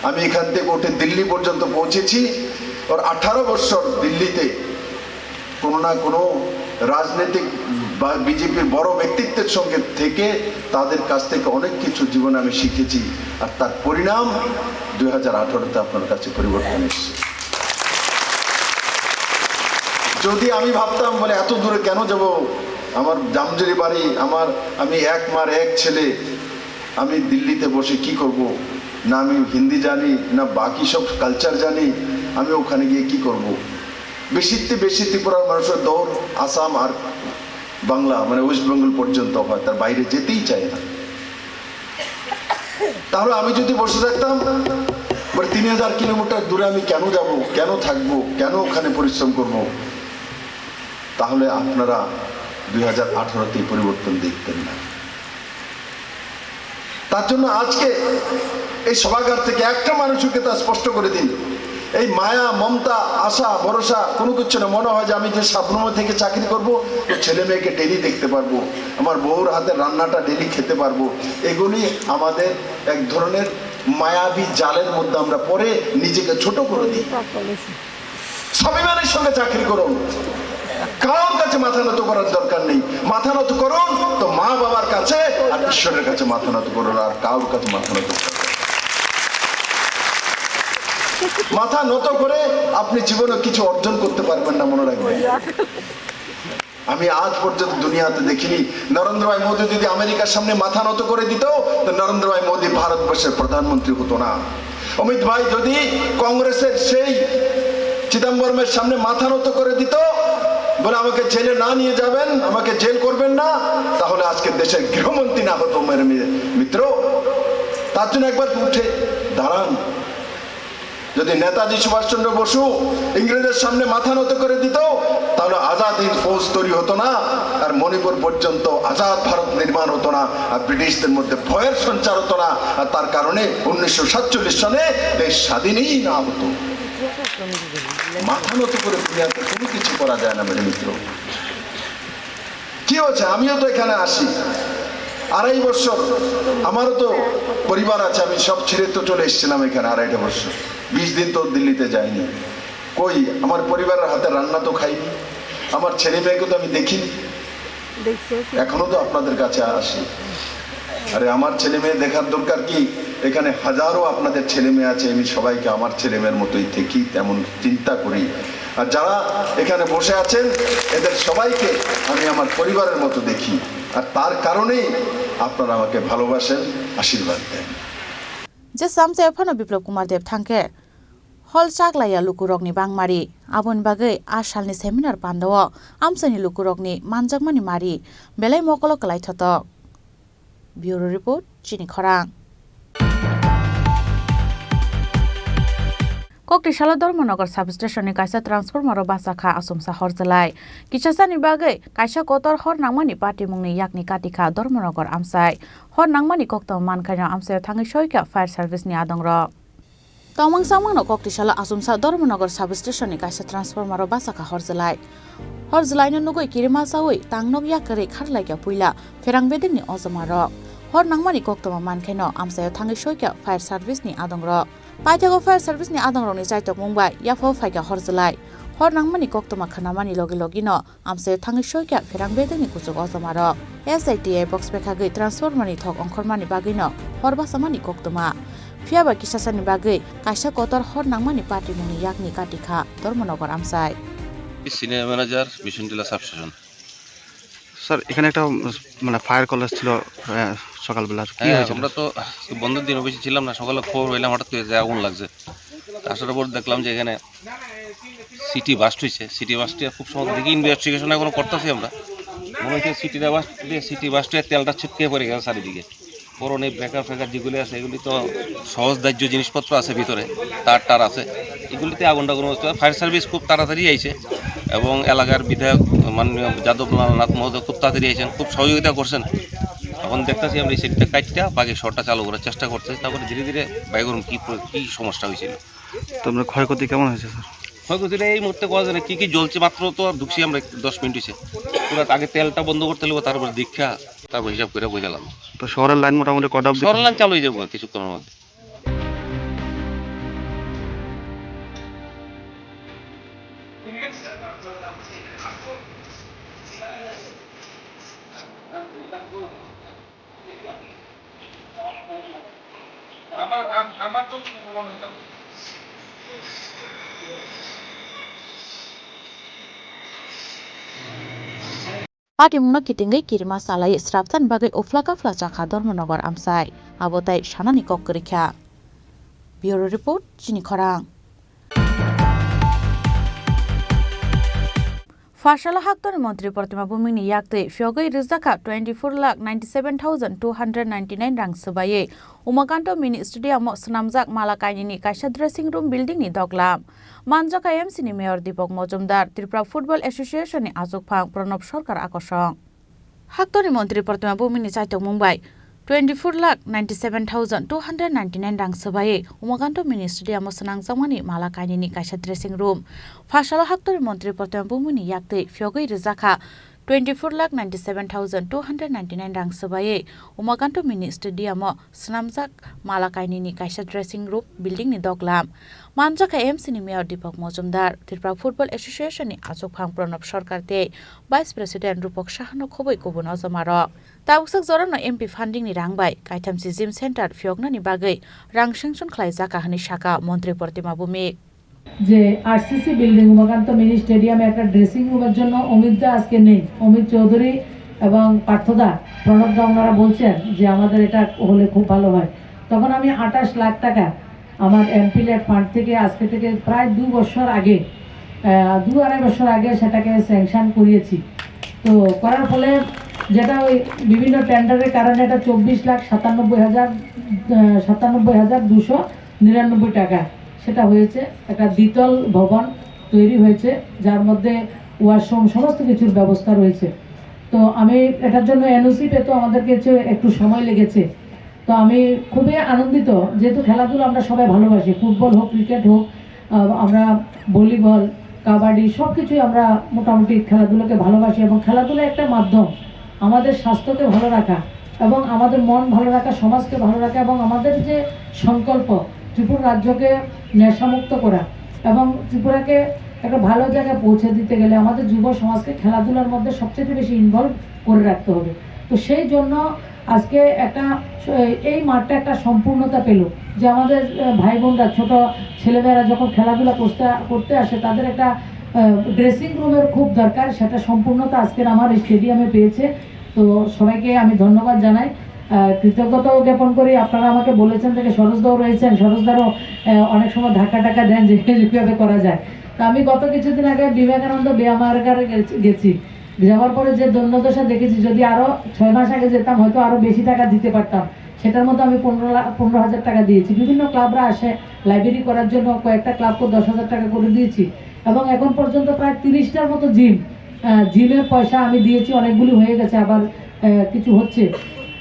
আমি এখান থেকে উঠে দিল্লি পর্যন্ত পৌঁছেছি। ওর আঠারো বছর দিল্লিতে কোনো না কোনো রাজনৈতিক বা বিজেপির বড় ব্যক্তিত্বের সঙ্গে থেকে তাদের কাছ থেকে অনেক কিছু জীবনে আমি শিখেছি। আর তার পরিণাম দুই হাজার আঠারোতে আপনার কাছে পরিবর্তন এসেছে। যদি আমি ভাবতাম, বলে, এত দূরে কেন যাব, আমার জামজুরি বাড়ি, আমার, আমি এক মার এক ছেলে, আমি দিল্লিতে বসে কি করব? না আমি হিন্দি জানি, না বাকি সব কালচার জানি, আমি ওখানে গিয়ে কি করব? বেশিতে বেশি ত্রিপুরার মানুষের দৌড় আসাম আর বাংলা, মানে ওয়েস্ট বেঙ্গল পর্যন্ত হয়, তার বাইরে যেতেই চায় না। তাহলে আমি যদি বসে থাকতাম, মানে তিন হাজার কিলোমিটার দূরে আমি কেন যাব, কেন থাকব, কেন ওখানে পরিশ্রম করব? তাহলে আপনারা দুই হাজার আঠারোতে পরিবর্তন দেখতেন না। তার জন্য আজকে এই সভাঘর থেকে একটা মানুষকে তা স্পষ্ট করে দিন, এই মায়া, মমতা, আশা, ভরসা কোনো কিছু না। মনে হয় যে আমি যে সাবরুমে থেকে চাকরি করব, তো ছেলে মেয়েকে ডেলি দেখতে পারবো, আমার বউর হাতে রান্নাটা ডেলি খেতে পারবো। এগুলি আমাদের এক ধরনের মায়াবী জালের মধ্যে আমরা পড়ে নিজেকে ছোট করে দিই। স্বাভিমানের সঙ্গে চাকরি করুন, কারোর কাছে মাথা নত করার দরকার নেই। মাথা নত করুন তো মা বাবার কাছে আর ঈশ্বরের কাছে মাথা নত করুন, আর কারোর কাছে মাথা নত করবেন না। মাথা নত করে আপনি জীবনে কিছু অর্জন করতে পারবেন না, মনে রাখবেন। আমি আজ পর্যন্ত দুনিয়াতে দেখিনি, নরেন্দ্র ভাই মোদী যদি আমেরিকার সামনে মাথা নত করে দিত, তো নরেন্দ্র ভাই মোদী ভারতবর্ষের প্রধানমন্ত্রী হতো না। অমিত ভাই যদি কংগ্রেসের সেই চিদম্বরমের সামনে মাথা নত করে দিত, বলে, "আমাকে জেলে না নিয়ে যাবেন, আমাকে জেল করবেন না", তাহলে আজকে দেশের গৃহমন্ত্রী না হতো, মেরে মি-, মিত্র। তার জন্য একবার উঠে দাঁড়ান। যদি নেতাজি সুভাষচন্দ্র বসু ইংরেজের সামনে মাথা নত করে দিত, তাহলে আজাদ হিন্দ ফৌজ তৈরি হতো না, আর মণিপুর পর্যন্ত আজাদ ভারত নির্মাণ হতো না, আর ব্রিটিশদের মধ্যে ভয়ের সঞ্চার হতো না, আর তার কারণে উনিশশো সাতচল্লিশ সনে দেশ স্বাধীনই না হতো। মাথা নত করে দুনিয়াতে কোনো কিছু করা যায় না, মেরে মিত্র। কি হচ্ছে? আমিও তো এখানে আসি, আড়াই বছর, আমারও তো পরিবার আছে, আমি সব ছেড়ে তো চলে এসেছিলাম এখানে আড়াইটা বছর, বিশ দিন তো দিল্লিতে যাইনি। কই, আমার পরিবারের হাতে রান্না তো খাইনি, আমার ছেলে মেয়েকে তো আমি দেখিনি, দেখছে। এখনো তো আপনাদের কাছে আসি। আরে, আমার ছেলে মেয়ে দেখার দরকার কি? এখানে হাজারো আপনাদের ছেলে মেয়ে আছে, আমি সবাইকে আমার ছেলে মেয়ের মতোই দেখি, তেমন চিন্তা করি। আর যারা এখানে বসে আছেন, এদের সবাইকে আমি আমার পরিবারের মতো দেখি। আর তার কারণেই আপনারা আমাকে ভালোবাসেন, আশীর্বাদ দেন। Je samsaya phano Biplab Kumar Deb thangkhe hol chaklaiya lukurokni bangmari. Aboni bagwi a salni seminar pandao amchaini lukurokni manjakmani mari belai mokolo kwlai thotok. Bureau Report, Chini Khorang. Koktisalo Dharmanagar substation ni kaisa transformer o bachakha achomsa hor jwlai. Kisasani bagwi kaisa kotor hor nangmani patimungni yakni katikha Dharmanagar amchai. Hor nangmani koktwma mankhaino amchaio thangwi soikha fire service ni adongrok. Tongmang samangno koktisalo achomsa Dharmanagar substation ni kaisa transformer o bachakha hor jwlai. Hor jwlaino nugwi kirima chawi tangnok yakarwi kharlaikha puila pherang bedekni ojomarok. Hor nangmani koktwma mankhaino amchaio thangwi soikha fire service ni adongrok. Paithago fire service ni adongrokni chaitokmung bai yaphao phaikha hor jwlai. Hor nangmani koktwma khnamani logi logino amchaio thangwi soikha pherang bedekni kuchuk ojomarok. S I T I box pekhagwi transformer ni thok ongkhormani bagwino hor bachamani koktwma. Phiyaba kisasani bagwi kaisa kotor hor nangmani patimungni yakni katikha Dharmanagar amchai. Senior manager, Bishnutola substation. Sir, এখানে একটা, উম, মানে, fire call এসেছিল, আহ, সকালবেলা। কি হ্যাঁ, হয়েছিল? আমরা তো বন্ধের দিন অফিসে ছিলাম না, সকালে খবর পাইলাম হঠাৎ করে যে আগুন লাগছে। আসার পর দেখলাম যে এখানে সিটি বাস্ট হয়েছে। সিটি বাস্টে খুব সময় দেখি ইনভেস্টিগেশন এখনো করতেছি আমরা। মনে হচ্ছে সিটিটা বাস্ট দিয়ে সিটি বাস্টে তেলটা ছিটকে পড়ে গেছে চারিদিকে। পুরনো ব্রেকার ফ্রেকার যেগুলি আছে, এগুলি তো সহজ দাহ্য জিনিসপত্র আছে ভিতরে, তার টার আছে, এগুলিতে আগুন টাগুন হচ্ছে। ফায়ার সার্ভিস খুব তাড়াতাড়ি আইছে এবং এলাকার বিধায়ক মাননীয় যাদব লালনাথ মহোদয় খুব তাড়াতাড়ি আইছেন, খুব সহযোগিতা করছেন। এখন দেখতেছি আমরা এই সেটটা কাটটা বাকি শর্টটা চালু করার চেষ্টা করতেছি, তারপরে ধীরে ধীরে বাইর করুন কি প্র-, কি সমস্যা হয়েছিল। তো আপনার ক্ষয়ক্ষতি কেমন হয়েছে, স্যার? ক্ষয়ক্ষতিটা এই মুহূর্তে করা যায় না, কি কি জ্বলছে, মাত্র তো ঢুকছি আমরা, দশ মিনিট হয়েছে। পুরো আগে তেলটা বন্ধ করতে হইব, তারপর দীক্ষা, তারপর হিসাব করে বোঝালাম। তো শহরের লাইন মোটামুটি কটা অবধি? শহরের লাইন চালু হয়ে যাবো কিছুক্ষণের মধ্যে। Patimung no kitingwi kirima salai srapsan bagwi uphla kaphla chakha Dharmanagar amchai. Abo tai sanani kok kwrwikha. Bureau Report, Chini Khorang. Pharsalo haktorni montri Protima Bhumikni yaktwi phiyogwi rijak kha twenty four lakh ninety seven thousand two hundred ninety nine rang swbaiwi Umakanto Mini Stadium o swnamjak mala kainwini kaisa dressing room building ni doglam. Manjak kha M C ni Mayor Deepak Mojumdar, Tripura Football Association ni achukphang Pranab Sarkar akosong. Haktorni montri Protima Bhumikni chaitokmung bai twenty four lakh ninety seven thousand two hundred ninety nine rang swbaiwi Umakanto Mini Stadium o swnamjakmani mala kainwini kaisa dressing room. Pharsalo haktorni montri Protima Bhumikni yaktwi phiyogwi rijak kha twenty four lakh ninety seven thousand two hundred ninety nine rang swbaiwi Umakanto Mini Stadium o swnamjak mala kainwini kaisa dressing room building ni doglam. Manjak kha M C ni Mayor Deepak Mojumdar, Tripura Football Association ni achukphang Pranab Sarkar tei Vice President Rupak Saha no khobwi kubun ojomarok. Tabuksak jorano M P funding ni rang bai kaithamsi gym center phiyoknani bagwi rang sanction khlaijak kha hwnwi sakha montri Protima Bhumik. যে RCC building Umakanta মিনি স্টেডিয়ামে একটা ড্রেসিং রুমের জন্য অমিত দা আজকে নেই, অমিত চৌধুরী এবং পার্থ দা, প্রণব দা, ওনারা বলছেন যে আমাদের এটা হলে খুব ভালো হয়। তখন আমি আঠাশ লাখ টাকা আমার এমপিল্যাড ফান্ড থেকে আজকে থেকে প্রায় দু বছর আগে, আহ, দু আড়াই বছর আগে সেটাকে স্যাংশন করিয়েছি। তো করার ফলে যেটা ওই বিভিন্ন টেন্ডারের কারণে এটা চব্বিশ লাখ সাতানব্বই হাজার, আহ, সাতানব্বই হাজার দুশো নিরানব্বই টাকা সেটা হয়েছে। একটা দ্বিতল ভবন তৈরি হয়েছে, যার মধ্যে ওয়াশরুম, সমস্ত কিছুর ব্যবস্থা রয়েছে। তো আমি এটার জন্য এনওসি পেতে আমাদের কাছে একটু সময় লেগেছে। তো আমি খুবই আনন্দিত, যেহেতু খেলাধুলা আমরা সবাই ভালোবাসি, ফুটবল হোক, ক্রিকেট হোক, আহ, আমরা ভলিবল, কাবাডি, সব কিছুই আমরা মোটামুটি খেলাধুলাকে ভালোবাসি এবং খেলাধুলা একটা মাধ্যম আমাদের স্বাস্থ্যকে ভালো রাখা এবং আমাদের মন ভালো রাখা, সমাজকে ভালো রাখা এবং আমাদের যে সংকল্প ত্রিপুরা রাজ্যকে নেশামুক্ত করা এবং ত্রিপুরাকে একটা ভালো জায়গায় পৌঁছে দিতে গেলে আমাদের যুব সমাজকে খেলাধুলার মধ্যে সবচেয়ে বেশি ইনভলভ করে রাখতে হবে। তো সেই জন্য আজকে একটা, এই মাঠটা একটা সম্পূর্ণতা পেল, যে আমাদের, আহ, ভাই বোনরা, ছোট ছেলেমেয়েরা যখন খেলাধুলা করতে, করতে আসে, তাদের একটা, আহ, ড্রেসিং রুমের খুব দরকার, সেটা সম্পূর্ণতা আজকের আমার এই স্টেডিয়ামে পেয়েছে। তো সবাইকে আমি ধন্যবাদ জানাই, আহ, কৃতজ্ঞতাও জ্ঞাপন করি। আপনারা আমাকে বলেছেন থেকে সরোজদাও রয়েছেন, সরোজদারও, আহ, অনেক সময় ধাক্কা টাক্কা দেন যে কীভাবে করা যায়। তো আমি গত কিছুদিন আগে বিবেকানন্দ ব্যায়ামাগারে গেছি, গেছি। যাওয়ার পরে যে দৈন্যদশা দেখেছি, যদি আরো ছয় মাস আগে যেতাম, হয়তো আরো বেশি টাকা দিতে পারতাম। সেটার মধ্যে আমি পনেরো লাখ, পনেরো হাজার টাকা দিয়েছি। বিভিন্ন ক্লাবরা আসে লাইব্রেরি করার জন্য, কয়েকটা ক্লাবকে দশ হাজার টাকা করে দিয়েছি। এবং এখন পর্যন্ত প্রায় তিরিশটার মতো জিম, আহ, জিমের পয়সা আমি দিয়েছি, অনেকগুলি হয়ে গেছে, আবার, আহ, কিছু হচ্ছে।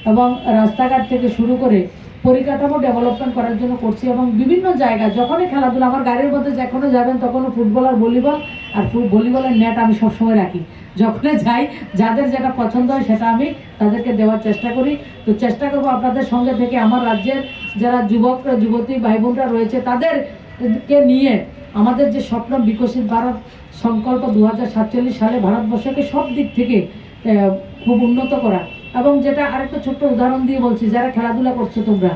এবং রাস্তাঘাট থেকে শুরু করে পরিকাঠামো ডেভেলপমেন্ট করার জন্য করছি। এবং বিভিন্ন জায়গায় যখনই খেলাধুলা, আমার গাড়ির মধ্যে যেখানে যাবেন, তখনও ফুটবল আর ভলিবল, আর ফু-, ভলিবলের নেট আমি সবসময় রাখি। যখনই যাই, যাদের যেটা পছন্দ হয়, সেটা আমি তাদেরকে দেওয়ার চেষ্টা করি। তো চেষ্টা করবো আপনাদের সঙ্গে থেকে আমার রাজ্যের যারা যুবক যুবতী ভাই বোনরা রয়েছে, তাদেরকে নিয়ে আমাদের যে স্বপ্ন, বিকশিত ভারত সংকল্প দু হাজার সাতচল্লিশ সালে ভারতবর্ষকে সব দিক থেকে, আহ, খুব উন্নত করা। এবং যেটা আরেকটা ছোট্ট উদাহরণ দিয়ে বলছি, যারা খেলাধুলা করছো তোমরা,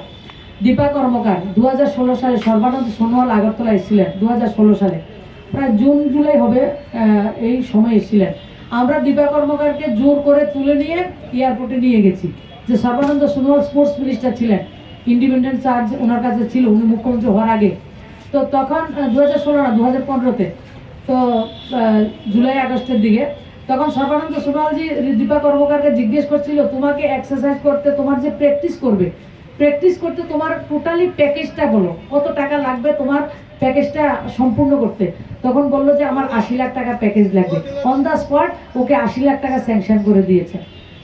দীপা কর্মকার দু হাজার ষোলো সালে সর্বানন্দ সোনোয়াল আগরতলা এসেছিলেন দু হাজার ষোলো সালে, প্রায় জুন জুলাই হবে, আহ, এই সময় এসেছিলেন। আমরা দীপা কর্মকারকে জোর করে তুলে নিয়ে এয়ারপোর্টে নিয়ে গেছি, যে সর্বানন্দ সোনোয়াল স্পোর্টস মিনিস্টার ছিলেন, ইন্ডিপেন্ডেন্ট চার্জ ওনার কাছে ছিল, উনি মুখ্যমন্ত্রী হওয়ার আগে। তো তখন, আহ, দু হাজার ষোলো না, দু হাজার পনেরোতে, তো, আহ, জুলাই আগস্টের দিকে, তখন সর্বানন্দ সোনোয়ালজি দীপা কর্মকারকে জিজ্ঞেস করছিল, "তোমাকে এক্সারসাইজ করতে, তোমার যে প্র্যাকটিস করবে, প্র্যাকটিস করতে তোমার টোটালি প্যাকেজটা বলো, কত টাকা লাগবে তোমার প্যাকেজটা সম্পূর্ণ করতে?" তখন বললো যে, "আমার আশি লাখ টাকা প্যাকেজ লাগবে।" অন দ্য স্পট ওকে আশি লাখ টাকা স্যাংশন করে দিয়েছে।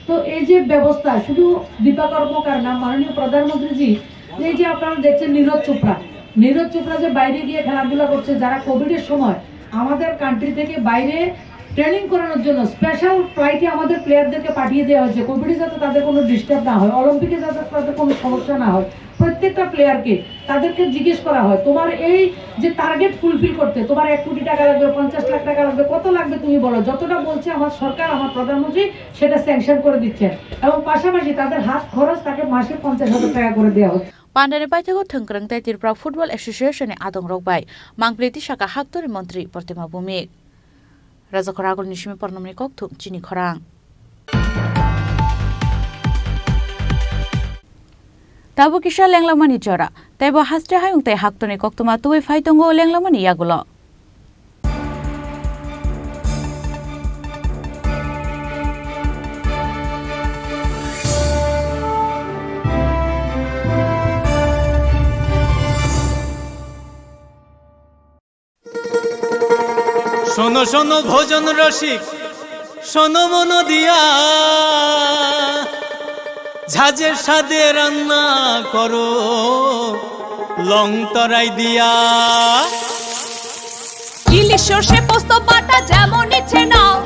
তো এই যে ব্যবস্থা, শুধু দীপা কর্মকার না, মাননীয় প্রধানমন্ত্রীজি, এই যে আপনারা দেখছেন নীরজ চোপড়া, নীরজ চোপড়া যে বাইরে গিয়ে খেলাধুলা করছে, যারা কোভিডের সময় আমাদের কান্ট্রি থেকে বাইরে ট্রেনিং করানোর জন্য স্পেশাল ফ্লাইটে আমাদের প্লেয়ারদেরকে পাঠিয়ে দেওয়া হয়েছে, কোভিডে যাতে তাদের কোনো ডিস্টার্ব না হয়, অলিম্পিকে যাতে তাদের কোনো সমস্যা না হয়। প্রত্যেকটা প্লেয়ারকে, তাদেরকে জিজ্ঞেস করা হয়, "তোমার এই যে টার্গেট ফুলফিল করতে তোমার এক কোটি টাকা লাগবে, পঞ্চাশ লাখ টাকা লাগবে, কত লাগবে তুমি বলো।" যতটা বলছে আমার সরকার, আমার প্রধানমন্ত্রী সেটা স্যাংশন করে দিচ্ছেন এবং পাশাপাশি তাদের হাত খরচ তাকে মাসে পঞ্চাশ হাজার টাকা করে দেওয়া হচ্ছে। Pandani paithago thwngkwrwng tei Tripura Football Association ni adongrok bai mangpili tisaka haktorni montri Protima Bhumik. Rajakhor agulni simi pornomni kokthum chini khorang. Tabuk kisa lenglamani jora, tei bo haste hayung tei haktorni koktwma tubui phai tongo lenglamani yagulo. শোনো শোনো ভোজন রসিক, শোনো মন দিয়া, ঝাঁঝের স্বাদে রান্না করো লং তরাই দিয়া। ইলিশ সর্ষে পোস্ত বাটা যেমন ইচ্ছে নাও,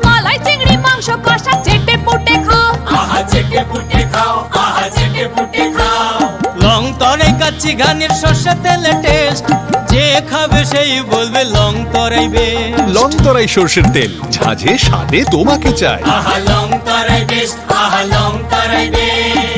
মালাই চিংড়ি মাংস কষা চেটে পুটে খাও। আহা চেটে পুটে খাও, আহা চেটে পুটে খাও। লং তরাই কাচ্চি ঘানির সর্ষে তেলে টেস্ট, যে খাবে সেই বলবে লং তরাই বেস্ট। লং তরাই সর্ষের তেল, ঝাঁঝে স্বাদে তোমাকে চাই। আহা লং তরাই বেস্ট, আহা লং তরাই বেস্ট।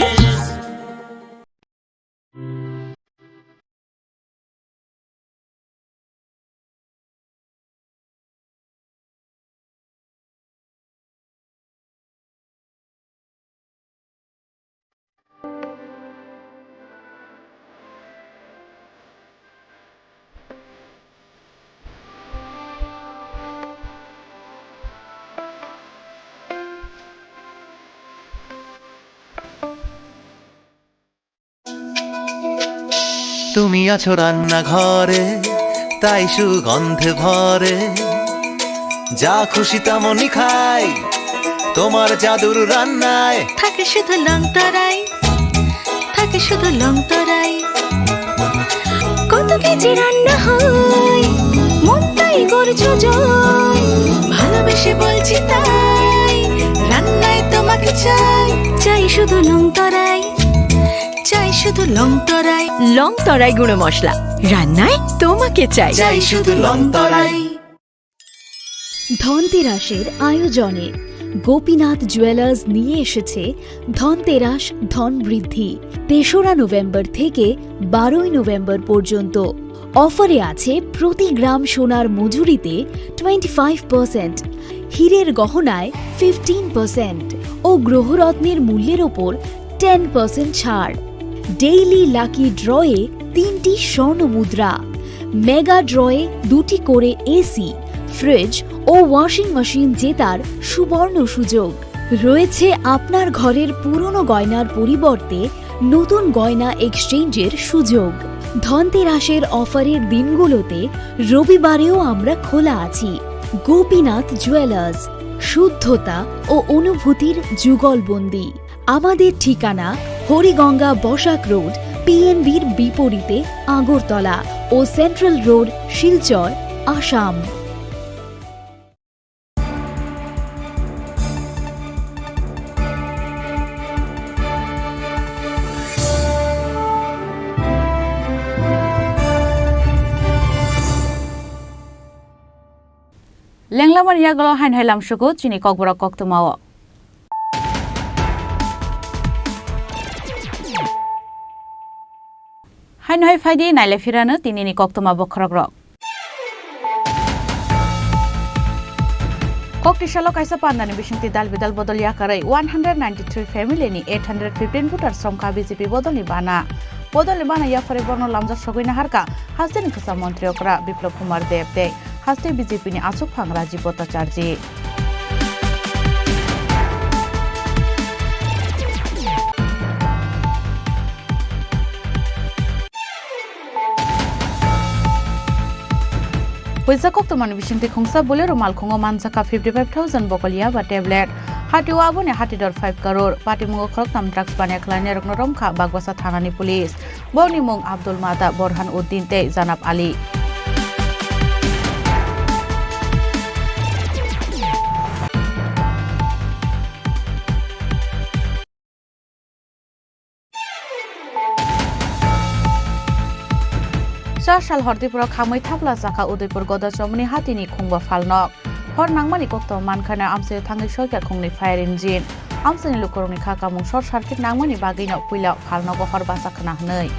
তুমি আছো রান্নাঘরে, তাই সুগন্ধে ভরে। যা খুশি তেমনই খাই, তোমার জাদুর রান্নায়। থাকে শুধু লং তরাই, থাকে শুধু লং তরাই। কত কেজি রান্না হয়, মনটাই করছো জয়। ভালোবেসে বলছি তাই, রান্নায় তোমাকে চাই, চাই শুধু লং তরাই। চাই শুধু লং তরাই। লং তরাই গুঁড়ো মশলা, রান্নায় তোমাকে চাই। চাই শুধু লং তরাই। ধনতেরাসের আয়োজনে গোপীনাথ জুয়েলার্স নিয়ে এসেছে ধনতেরাস ধন বৃদ্ধি। তেসরা নভেম্বর থেকে বারোই নভেম্বর পর্যন্ত অফারে আছে প্রতি গ্রাম সোনার মজুরিতে টোয়েন্টি ফাইভ পার্সেন্ট, হীরের গহনায় ফিফটিন পার্সেন্ট ও গ্রহরত্নের মূল্যের ওপর টেন পার্সেন্ট ছাড়। ডেইলি লাকি ড্রয়ে তিনটি স্বর্ণ মুদ্রা, মেগা ড্রয়ে দুটি করে এসি, ফ্রিজ ও ওয়াশিং মেশিন জেতার সুবর্ণ সুযোগ। রয়েছে আপনার ঘরের পুরনো গয়নার পরিবর্তে নতুন গয়না এক্সচেঞ্জের সুযোগ। ধনতেরাসের অফারের দিনগুলোতে রবিবারেও আমরা খোলা আছি। গোপীনাথ জুয়েলার্স, শুদ্ধতা ও অনুভূতির যুগলবন্দি। আমাদের ঠিকানা হরিগঙ্গা বসাক রোড, পিএনবির বিপরীতে আগরতলা ও central road, Silchar, Assam. Lenglamani yagulo haino hai lamsugo chini kokborok koktwmao. Haino hai phaidi naile phirano tinini koktwma bokhorokrok. Koktisalo kaisa pandani bisingtwi dal bidal bodol yakarwi one hundred ninety three family ni eight hundred fifteen voters romkha B J P bodolni bana. Bodolni bana yaphare borno lamjak sogwi naharkha hasteni kwcham montri okra Biplab Kumar Deb tei haste B J P ni achukphang Rajiv Bhattacharjee. Puisa koktwmani bisingtwi khungsa Bolero malkhungo manjakha fifty five thousand bokol yaba tablet. Hatio aboni hatidor five crore. Patimungo khoroktham drugs baniya khlainairokno romkha Bagbasa thanani police. Bongni mung Abdul Mata, Borhan Uddin tei Janab Ali. Char sal hor Tripura khamwi thapla chakha Udaipur Godachomni hatini khungba phalnok. Hor nangmani koktwma mankha amchai thangwi soikha khungni fire engine. Amchaini lukurokni kha kamung short circuit nangmani bagwino puila phalnogo hor bachak khna hwnwi.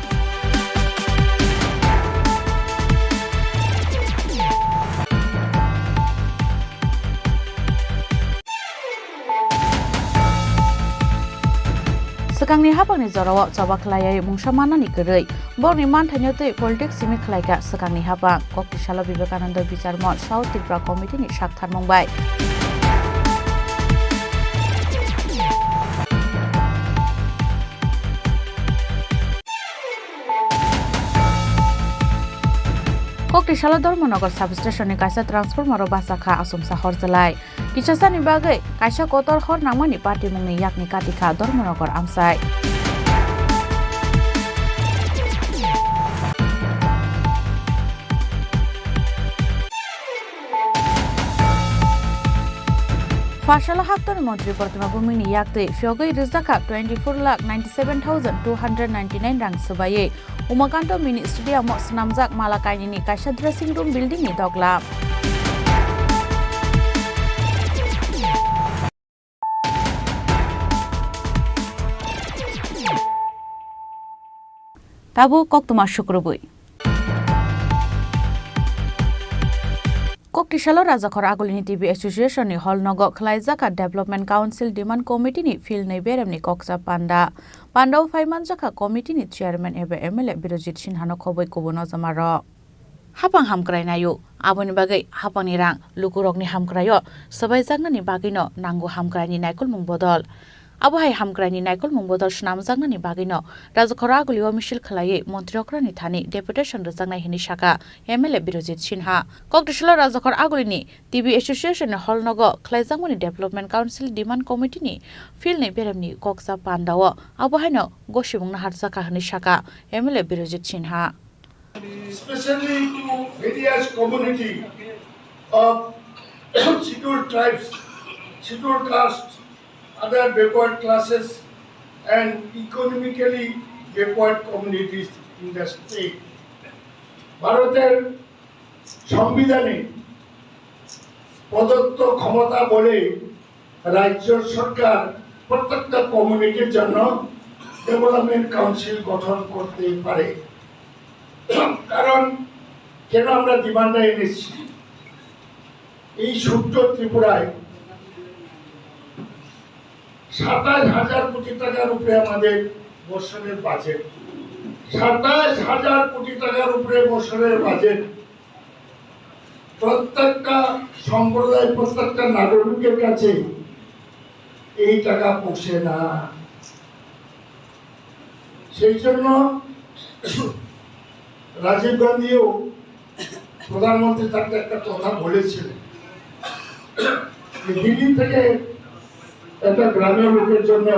Swkangni hapangni jorao choba khlaiwi mungsa mannani kwrwi. Borokni manthaino twi politics simi khlaikha swkangni hapang. Koktisalo Vivekananda Bicharmon South Tripura Committee ni saktharmung bai. Koktisalo Dharmanagar substation ni kaisa transformer o bachakha achomsa hor jwlai. Kisasani bagwi kaisa kotor hor nangmani patimungni yakni katikha Dharmanagar amchai. Pharsalo haktorni montri Protima Bhumini yaktwi phiyogwi rijak kha twenty four lakh ninety seven thousand two hundred ninety nine rang swbaiwi Umakanto Mini Stadium o swnamjak Mala Kainini kaisa dressing room building ni doglam. Tabuk koktwma sukrubwi. Koktisalo Rajakhor Agulini T B Association ni hall nogo khwlaijak kha Development Council Demand Committee ni field ni beremni koksa panda. Pandao phai manjakha committee ni chairman eba M L A Birojit Sinha no khobwi kubun o jamarok. Hapang hamkrai naio, aboni bagwi hapangni rang lukurokni hamkraio swbaijaknani bagwino nango hamkraini naikolmung bodol. Abo hai hamkraini naikolmung bodol swnamjaknani bagwino Rajakhor Agulio misil khwlaiwi montri okrani thani deputation rwjaknai hwnwi sakha M L A Birojit Sinha. Koktisalo Rajakhor Agulini T B Association ni hall nogo khwlaijakmani Development Council Demand Committee ni field ni beremni koksa pandao abo haino gosibung naharjakha hwnwi sakha M L A Birojit Sinha. Especially to various community of scheduled tribes, scheduled caste, other backward classes and economically backward communities in the state. ভারতের সংবিধানে প্রদত্ত ক্ষমতা বলে রাজ্য সরকার প্রত্যেকটা কমিউনিটির জন্য development council গঠন করতে পারে। কারণ কেন আমরা ডিমান্ডটা এনেছি, এই ছোট্ট ত্রিপুরায় সাতাশ হাজার কোটি টাকার উপরে আমাদের বছরের বাজেট, সাতাশ হাজার কোটি টাকার উপরে বছরের বাজেট। প্রত্যেকটা সম্প্রদায়, প্রত্যেকটা নাগরিকের কাছে এই টাকা পৌঁছে না। সেই জন্য রাজীব গান্ধীও প্রধানমন্ত্রী তাকে একটা কথা বলেছিলেন যে দিল্লি থেকে একটা গ্রামের লোকের জন্য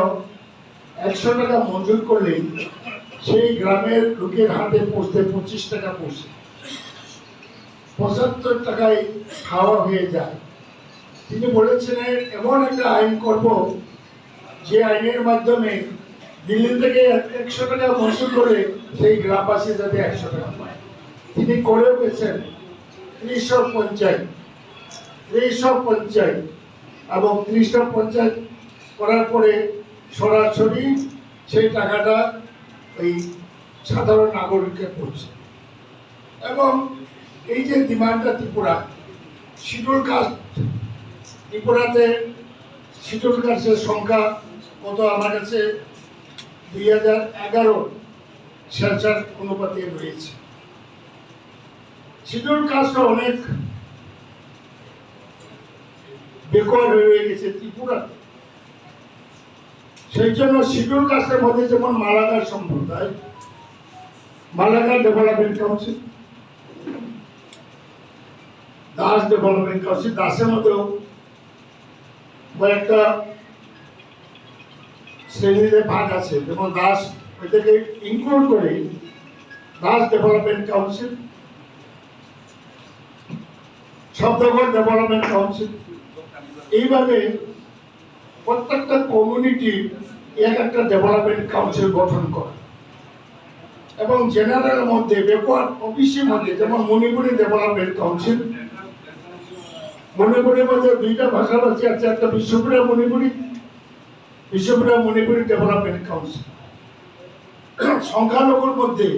একশো টাকা মঞ্জুর করলেই সেই গ্রামের লোকের হাতে পৌঁছতে পঁচিশ টাকা পৌঁছে, পঁচাত্তর টাকায় খাওয়া হয়ে যায়। তিনি বলেছিলেন, এমন একটা আইন করব যে আইনের মাধ্যমে দিল্লি থেকে একশো টাকা মঞ্জুর করে সেই গ্রামবাসী যাতে একশো টাকা পায়। তিনি করেও গেছেন। ত্রিশটা পঞ্চায়েত, ত্রিশটা পঞ্চায়েত এবং ত্রিশটা পঞ্চায়েত করার পরে সরাসরি সেই টাকাটা ওই সাধারণ নাগরিককে পৌঁছে। এবং এই যে ডিমান্ডটা ত্রিপুরা, শিডিউল কাস্ট, ত্রিপুরাতে শিডিউল কাস্টের সংখ্যা কত? আমার কাছে দুই হাজার এগারো সেন্সাস অনুপাতে রয়েছে। শিডিউল কাস্ট অনেক বেকওয়ার্ড হয়ে রয়ে গেছে ত্রিপুরা। সেই জন্য শিডিউল কাস্টের মধ্যে যেমন মালাকার সম্প্রদায়, Malakar development council, Das development council, দাসের মধ্যেও কয়েকটা শ্রেণীতে ভাগ আছে, যেমন দাস, এটাকে ইনক্লুড করে দাস ডেভেলপমেন্ট কাউন্সিল, শব্দগড় ডেভেলপমেন্ট কাউন্সিল। এইভাবে প্রত্যেকটা কমিউনিটি এক একটা ডেভেলপমেন্ট কাউন্সিল গঠন করে এবং জেনারেল মধ্যে, ব্যাকওয়ার্ড ওবিসির মধ্যে, যেমন মণিপুরি ডেভেলপমেন্ট কাউন্সিল, মণিপুরের মধ্যে দুইটা ভাষাভাষী আছে, একটা বিষ্ণুপ্রিয়া মণিপুরি, বিষ্ণুপ্রিয়া মণিপুরি ডেভেলপমেন্ট কাউন্সিল। সংখ্যালঘুর মধ্যে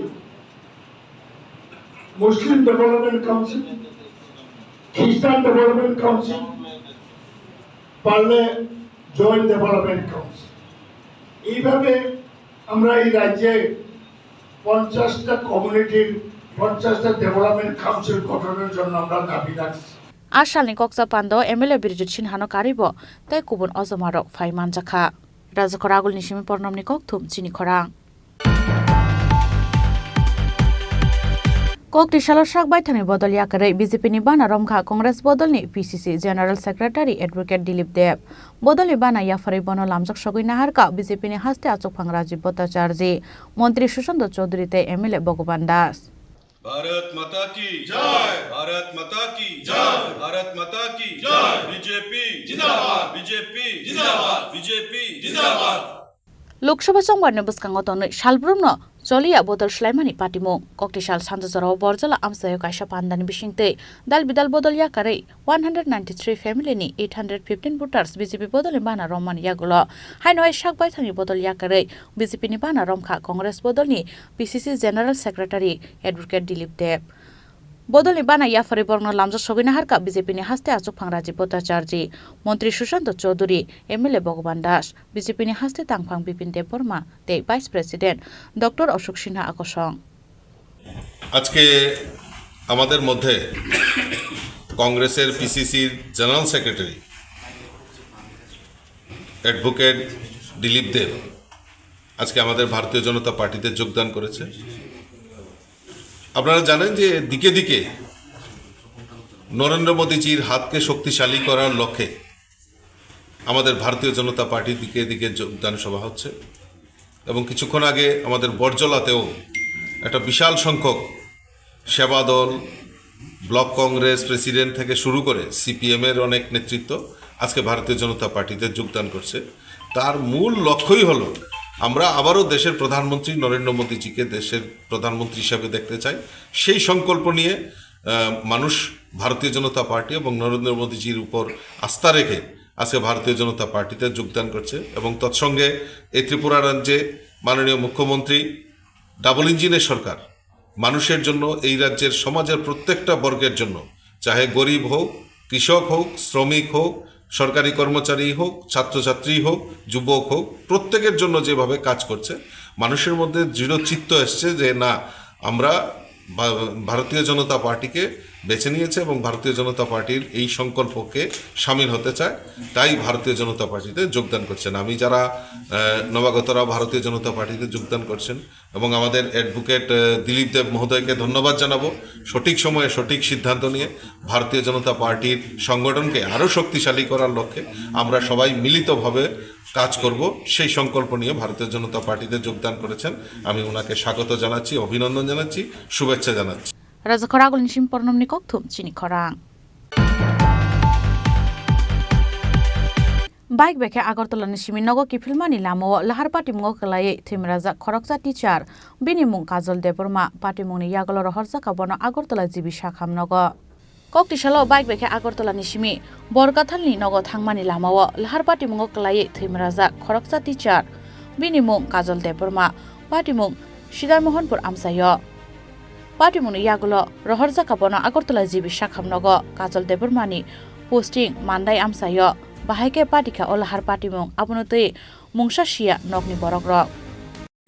মুসলিম ডেভেলপমেন্ট কাউন্সিল, খ্রিস্টান ডেভেলপমেন্ট কাউন্সিল, পারলে জয়েন্ট ডেভেলপমেন্ট কাউন্সিল। এইভাবে আমরা এই রাজ্যে পঞ্চাশটা কমিউনিটির পঞ্চাশটা ডেভেলপমেন্ট কাউন্সিল গঠনের জন্য আমরা দাবি রাখছি। A salni kokcha pando M L A Birjit Sinhano karwi bo tei kubun ojomarok phai manjakha. Rajakho Ragulni simi Pornomni kokthum chini khorang. Kokti salo sak baithangni bodol yakarwi B J P ni bana romkha Congress bodolni P C C General Secretary Advocate Dilip Deb. Bodolni bana yapharwi bono lamjak sogwi naharkha B J P ni haste achukphang Rajiv Bhattacharjee, Montri Sushanta Chaudhary tei M L A Bhagavan Das. Bharat माता की जय। भारत माता की जय। भारत माता की जय। B J P जिंदाबाद। B J P जिंदाबाद। B J P जिंदाबाद। Lok Sabha chongbarni bwskango tonwi salbrumno choliya bodol swlaimani patimung. Kokti sal sanja jorao Borjola amchaio kaisa pandani bisingtwi dal bidal bodol yakarwi one hundred ninety-three family ni eight hundred fifteen voters B J P bodolni bana romani yagulo. Haino hai sak baithangni bodol yakarwi B J P ni bana romkha Congress bodolni P C C General Secretary Advocate Dilip Deb. Bodolni bana yapharwi borokno lamjak sogwi naharkha B J P ni haste achukphang Rajiv Bhattacharjee, Montri Sushanta Chaudhary, M L A Bhagavan Das, B J P ni haste tangphang Bipin Debbarma tei Vice President Doctor Ashok Sinha akosong. আজকে আমাদের মধ্যে কংগ্রেসের পিসিসির general secretary advocate Dilip দেব আজকে আমাদের ভারতীয় জনতা পার্টিতে যোগদান করেছে। আপনারা জানেন যে দিকে দিকে নরেন্দ্র মোদীজির হাতকে শক্তিশালী করার লক্ষ্যে আমাদের ভারতীয় জনতা পার্টি দিকে দিকে যোগদান সভা হচ্ছে এবং কিছুক্ষণ আগে আমাদের বরজলাতেও একটা বিশাল সংখ্যক সেবা দল, ব্লক কংগ্রেস প্রেসিডেন্ট থেকে শুরু করে সিপিএম এর অনেক নেতৃত্ব আজকে ভারতীয় জনতা পার্টিতে যোগদান করছে। তার মূল লক্ষ্যই হলো আমরা আবারও দেশের প্রধানমন্ত্রী নরেন্দ্র মোদীজিকে দেশের প্রধানমন্ত্রী হিসাবে দেখতে চাই। সেই সংকল্প নিয়ে, আহ, মানুষ ভারতীয় জনতা পার্টি এবং নরেন্দ্র মোদীজির উপর আস্থা রেখে আজকে ভারতীয় জনতা পার্টিতে যোগদান করছে এবং তৎসঙ্গে এই ত্রিপুরা রাজ্যে মাননীয় মুখ্যমন্ত্রী ডাবল ইঞ্জিনের সরকার মানুষের জন্য, এই রাজ্যের সমাজের প্রত্যেকটা বর্গের জন্য, চাহে গরিব হোক, কৃষক হোক, শ্রমিক হোক, সরকারি কর্মচারী হোক, ছাত্রছাত্রী হোক, যুবক হোক, প্রত্যেকের জন্য যেভাবে কাজ করছে, মানুষের মধ্যে দৃঢ় চিত্ত এসছে যে না, আমরা ভা-, ভারতীয় জনতা পার্টিকে বেছে নিয়েছে এবং ভারতীয় জনতা পার্টির এই সংকল্পকে সামিল হতে চায়, তাই ভারতীয় জনতা পার্টিতে যোগদান করছেন। আমি যারা, আহ, নবাগতরা ভারতীয় জনতা পার্টিতে যোগদান করছেন এবং আমাদের অ্যাডভোকেট, আহ, দিলীপ দেব মহোদয়কে ধন্যবাদ জানাবো, সঠিক সময়ে সঠিক সিদ্ধান্ত নিয়ে ভারতীয় জনতা পার্টির সংগঠনকে আরও শক্তিশালী করার লক্ষ্যে আমরা সবাই মিলিতভাবে কাজ করব, সেই সংকল্প নিয়ে ভারতীয় জনতা পার্টিতে যোগদান করেছেন। আমি ওনাকে স্বাগত জানাচ্ছি, অভিনন্দন জানাচ্ছি, শুভেচ্ছা জানাচ্ছি। Raja khoragul nisim pornomni kokthum chini khorang. Bike bai khe Agartala ni simi nogo kiphilmani lamao lahar patimungo kwlaiwi thwimrajak khoroksa teacher, bini mung Kajol Debbarma, patimungni yagulo rohorjak abono Agartala G B sakham nogo. Koktisalo bike bai khe Agartala ni simi Borgathalni nogo thangmani lamao lahar patimungo kwlaiwi thwimrajak khoroksa teacher, bini mung Kajol Debbarma, patimung Sidai Mohanpur amchaio. Patimungni yagulo rohorjak abono Agartala G B sakham nogo Kajol Debbarmani posting Mandai amchaio. Bahai khe patikha o lahar patimung, abono twi mungsa siya nokni borokrok.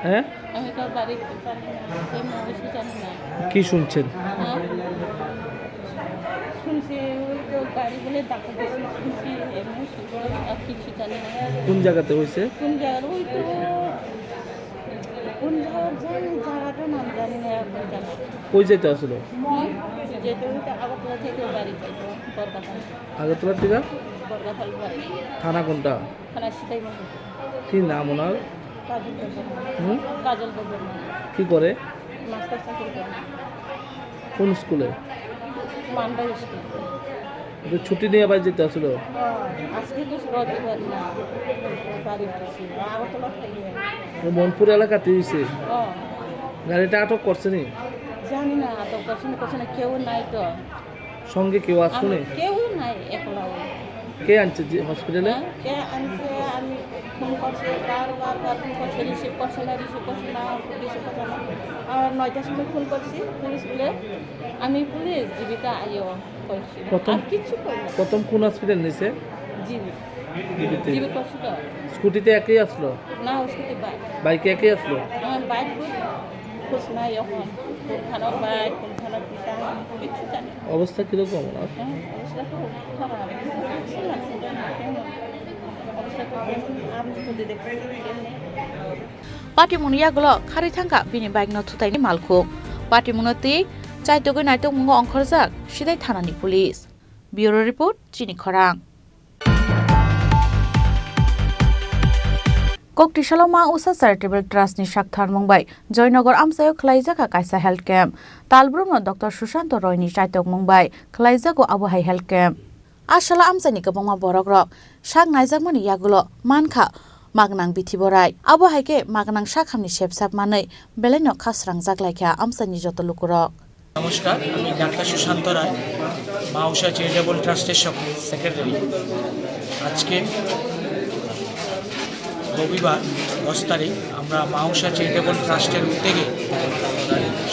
হ্যাঁ? আমি তো বাড়ি জানি না, আমি তো মা বেশি জানি না। কি শুনছেন? হ্যাঁ? শুনছি ওই তো গাড়ি বলে ধাক্কা দিয়েছে, শুনছি, এমনি শুনছি, আর কিছু জানি না। কোন জায়গাতে হয়েছে? কোন জায়গার? ওই তো কোন জায়গার জানি, জায়গাটার নাম জানি না এখন জানি। কই যেতে আসলো? হুম? যেতে হইতে আগরতলা থেকে বাড়ি যাইতো, বরগাছা। আগরতলা থেকে? বরগাছা বাড়ি। থানা কোনটা? থানা সিতাই মহকুমা। কি নাম ওনার? কাজল দেববর্মা। হুম? কাজল দেববর্মা। কি করে? মাস্টার চাকরি করে। কোন স্কুলে? মান্ডা স্কুল। তো ছুটি নিয়ে বাড়ি যেতে আসলো? হ্যাঁ, আজকে তো রবিবার না, বাড়ি গেছি। আগরতলা থেকে। ও মনপুর এলাকাতে হয়েছে? হ্যাঁ। গাড়িটা আটক করছে নি? জানি না, আটক করছে না, করছে না, কেউ নাই তো। সঙ্গে কেউ আসলো আমার নি? কেউ নাই, একলা ও। কে আনছে যে হসপিটালে? হ্যাঁ, কে আনছে? আমি ফোন করছি, বারবার, বার ফোন করছি, রিসিভ করছে না, রিসিভ করছে না, রিসিভ করছে না। আর নয়টার সময় ফোন করছি, পুলিশ বলে, "আমি পুলিশ, জীবিত আইও," কইছিল। প্রথম, আর কিচ্ছু কই না। প্রথম কোন হসপিটাল নিছে? জিবি। জিবিতে। জিবি করছিল। স্কুটিতে একাই আসলো? না, স্কুটি বাইক। বাইকে একাই আসলো? আমার বাইক বুঝ-, খোঁজ নাই এখন। কোনখানে বাইক, কোনখানে পিতা, কিচ্ছু জানি না। অবস্থা কিরকম ওনার? হ্যাঁ, অবস্থা খুব খারাপ। বুঝতে পারছি না, কেমন? অবস্থা তো কেমন? আমি তো দেখছি, কেমন? Patimungni yagulo kharwi thangkha bini bike no thutaini malkhung. Patimungno twi chaitogwi naitokmungo ongkhorjak Sidai thanani police. Bureau report, Chini Khorang. Koktisalo Ma Usha Charitable Trust ni saktharmung bai Joynagar amchaio khwlaijakha kaisa health camp. Talbrumno Doctor Sushanto Roy ni chaitokmung bai khwlaijago abo hai health camp. A salo amchaini kwbangma borokrok sak naijakmani yagulo mankha magnang bithi borai. Abo hai khe magnang sakhamni sepsap manwi belaino khasrangjak laikha amchaini joto lukurok. নমস্কার, আমি ডাক্তার সুশান্ত রায়, মা উষা চ্যারিটেবল ট্রাস্টের সক-, সেক্রেটারি। আজকে রবিবার দশ তারিখ আমরা মা উষা চ্যারিটেবল ট্রাস্টের উদ্যোগে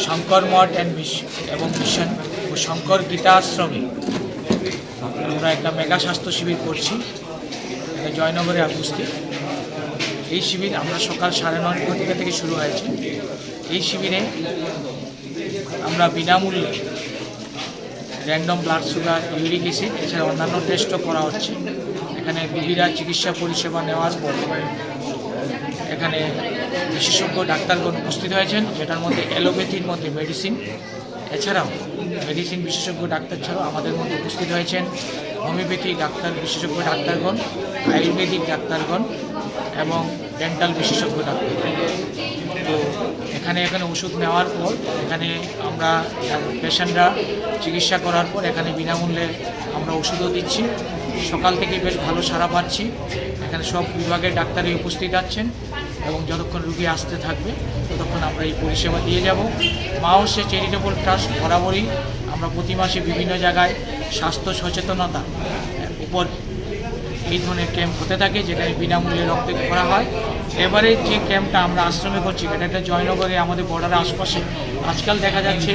শঙ্কর মঠ অ্যান্ড মিশ-, এবং মিশন ও শঙ্কর গীতা আশ্রমে আমরা একটা মেগা স্বাস্থ্য শিবির করছি, এটা জয়নগরে উপস্থিত। এই শিবির আমরা সকাল সাড়ে নয় ঘটিকা থেকে শুরু হয়েছে। এই শিবিরে আমরা বিনামূল্যে random blood sugar, uric acid, এছাড়া অন্যান্য টেস্টও করা হচ্ছে। এখানে রোগীরা চিকিৎসা পরিষেবা নেওয়ার পর এখানে বিশেষজ্ঞ ডাক্তারগণ উপস্থিত হয়েছেন, যেটার মধ্যে অ্যালোপ্যাথির মধ্যে মেডিসিন, এছাড়াও মেডিসিন বিশেষজ্ঞ ডাক্তার ছাড়াও আমাদের মধ্যে উপস্থিত হয়েছেন হোমিওপ্যাথি ডাক্তার, বিশেষজ্ঞ ডাক্তারগণ, আয়ুর্বেদিক ডাক্তারগণ এবং ডেন্টাল বিশেষজ্ঞ ডাক্তার। তো এখানে, এখানে ওষুধ নেওয়ার পর এখানে আমরা পেশেন্টরা চিকিৎসা করার পর এখানে বিনামূল্যে আমরা ওষুধও দিচ্ছি। সকাল থেকে বেশ ভালো সাড়া পাচ্ছি। এখানে সব বিভাগের ডাক্তারই উপস্থিত আছেন এবং যতক্ষণ রুগী আসতে থাকবে ততক্ষণ আমরা এই পরিষেবা দিয়ে যাব। মা উষা চ্যারিটেবল ট্রাস্ট বরাবরই আমরা প্রতি মাসে বিভিন্ন জায়গায় স্বাস্থ্য সচেতনতা উপর এই ধরনের ক্যাম্প হতে থাকে, যেখানে বিনামূল্যে রক্ত করা হয়। এবারে যে ক্যাম্পটা আমরা আশ্রমে করছি, এটা একটা জয়নগরে, আমাদের বর্ডারের আশপাশে আজকাল দেখা যাচ্ছে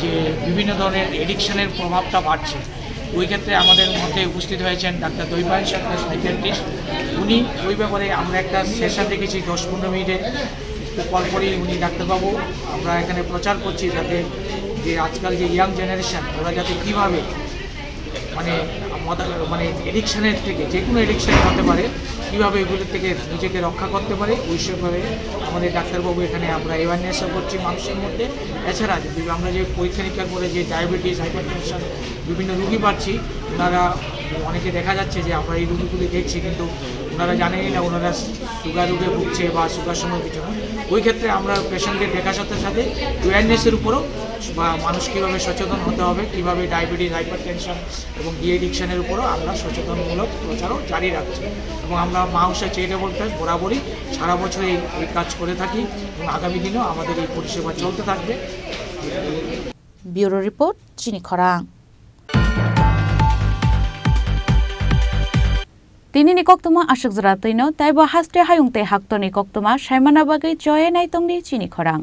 যে বিভিন্ন ধরনের এডিকশনের প্রভাবটা বাড়ছে। ওই ক্ষেত্রে আমাদের মধ্যে উপস্থিত হয়েছেন ডাক্তার দৈপায়ন সরকার, সাইকিয়াট্রিস্ট। উনি ওই ব্যাপারে আমরা একটা সেশন রেখেছি দশ পনেরো মিনিটের। একটু পরপরই উনি ডাক্তারবাবু, আমরা এখানে প্রচার করছি যাতে, যে আজকাল যে ইয়াং জেনারেশন, ওরা যাতে কীভাবে মানে মদ-, মানে এডিকশনের থেকে, যে কোনো এডিকশন হতে পারে, কীভাবে এগুলোর থেকে নিজেকে রক্ষা করতে পারে, ওই সম্পর্কে আমাদের ডাক্তারবাবু এখানে আমরা অ্যাওয়ারনেসও করছি মানুষের মধ্যে। এছাড়া যদি আমরা যে পরীক্ষা নিরীক্ষার পরে যে ডায়াবেটিস, হাইপারটেনশন, বিভিন্ন রুগী পাচ্ছি, ওনারা অনেকে দেখা যাচ্ছে যে আমরা এই রুগীগুলি দেখছি, কিন্তু ওনারা জানেনই না ওনারা সুগার রোগে ভুগছে বা সুগার সময় কিছু না। ওই ক্ষেত্রে আমরা পেশেন্টকে দেখার সাথে সাথে অ্যাওয়ারনেসের উপরও বা মানুষ কীভাবে সচেতন হতে হবে, কীভাবে ডায়াবেটিস, হাইপারটেনশন এবং ডি অ্যাডিকশনের উপরও আমরা সচেতনমূলক প্রচারও জারি রাখছি। এবং আমরা মা উষা চ্যারিটেবল ট্রাস্ট বরাবরই সারা বছর এই, এই কাজ করে থাকি এবং আগামী দিনেও আমাদের এই পরিষেবা চলতে থাকবে। ব্যুরো রিপোর্ট, চিনি খরাং। Tini ni koktwma aswk jora twino, tei bo haste hayung tei haktorni koktwma saimana bagwi choya nai tongdi chini khorang.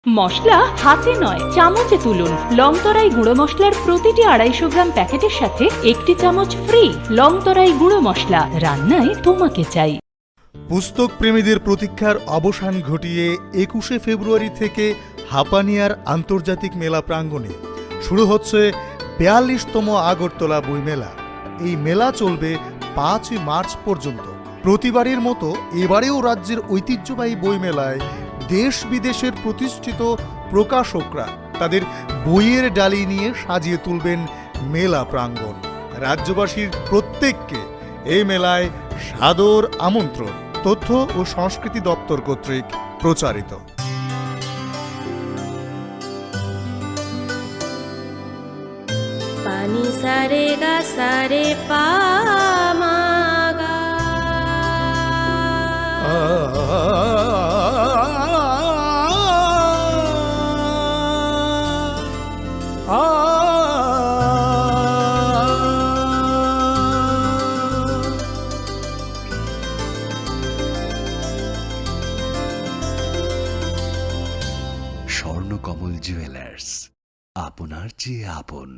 মশলা হাতে নয়, চামচে তুলুন। লংতরাই গুঁড়ো মশলার প্রতিটি আড়াইশো গ্রাম প্যাকেটের সাথে একটি চামচ ফ্রি। লংতরাই গুঁড়ো মশলা, রান্নায় তোমাকে চাই। পুস্তক প্রেমীদের প্রতীক্ষার অবসান ঘটিয়ে একুশে ফেব্রুয়ারি থেকে হাপানিয়ার আন্তর্জাতিক মেলা প্রাঙ্গণে শুরু হচ্ছে বিয়াল্লিশতম আগরতলা বইমেলা। এই মেলা চলবে পাঁচই মার্চ পর্যন্ত। প্রতিবারের মতো এবারেও রাজ্যের ঐতিহ্যবাহী বইমেলায় দেশ বিদেশের প্রতিষ্ঠিত প্রকাশকরা তাদের বইয়ের ডালি নিয়ে সাজিয়ে তুলবেন মেলা প্রাঙ্গণ। রাজ্যবাসীর প্রত্যেককে এই মেলায় সাদর আমন্ত্রণ। তথ্য ও সংস্কৃতি দপ্তর কর্তৃক প্রচারিত। Pani sa re ga sa re pa ma ga. Swarnakamal jewellers, আপনার চেয়ে আপন।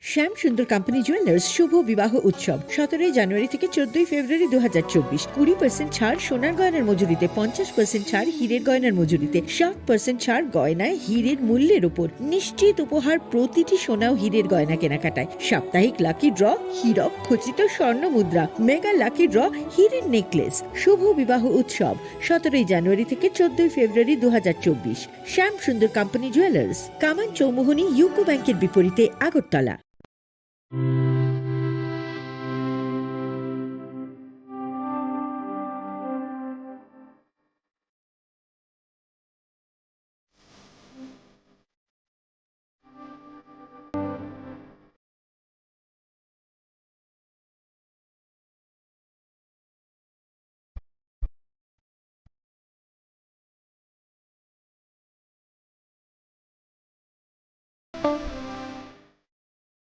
শ্যাম সুন্দর কোম্পানি জুয়েলার্স শুভ বিবাহ উৎসব সতেরোই জানুয়ারি থেকে চোদ্দই ফেব্রুয়ারি দু হাজার চব্বিশ। কুড়ি পার্সেন্ট ছাড় সোনার গয়নার মজুরিতে, পঞ্চাশ পার্সেন্ট ছাড় হীরের গয়নার মজুরিতে, সাত পার্সেন্ট ছাড় গয়নায় হীরের মূল্যের উপর। নিশ্চিত উপহার প্রতিটি সোনা ও হীরের গয়না কেনাকাটায়। সাপ্তাহিক লাকি ড্র, হীরক খচিত স্বর্ণ মুদ্রা, মেগা লাকি ড্র, হীরের নেকলেস। শুভ বিবাহ উৎসব সতেরোই জানুয়ারি থেকে চোদ্দই ফেব্রুয়ারি দু হাজার চব্বিশ। শ্যাম সুন্দর কোম্পানি জুয়েলার্স, কামান চৌমুহনী ইউকো ব্যাংকের বিপরীতে আগরতলা।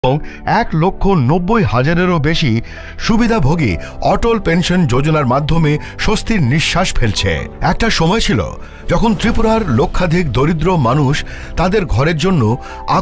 এবং এক লক্ষ নব্বই হাজারেরও বেশি সুবিধাভোগী অটল পেনশন যোজনার মাধ্যমে স্বস্তির নিঃশ্বাস ফেলছে। একটা সময় ছিল যখন ত্রিপুরার লক্ষাধিক দরিদ্র মানুষ তাদের ঘরের জন্য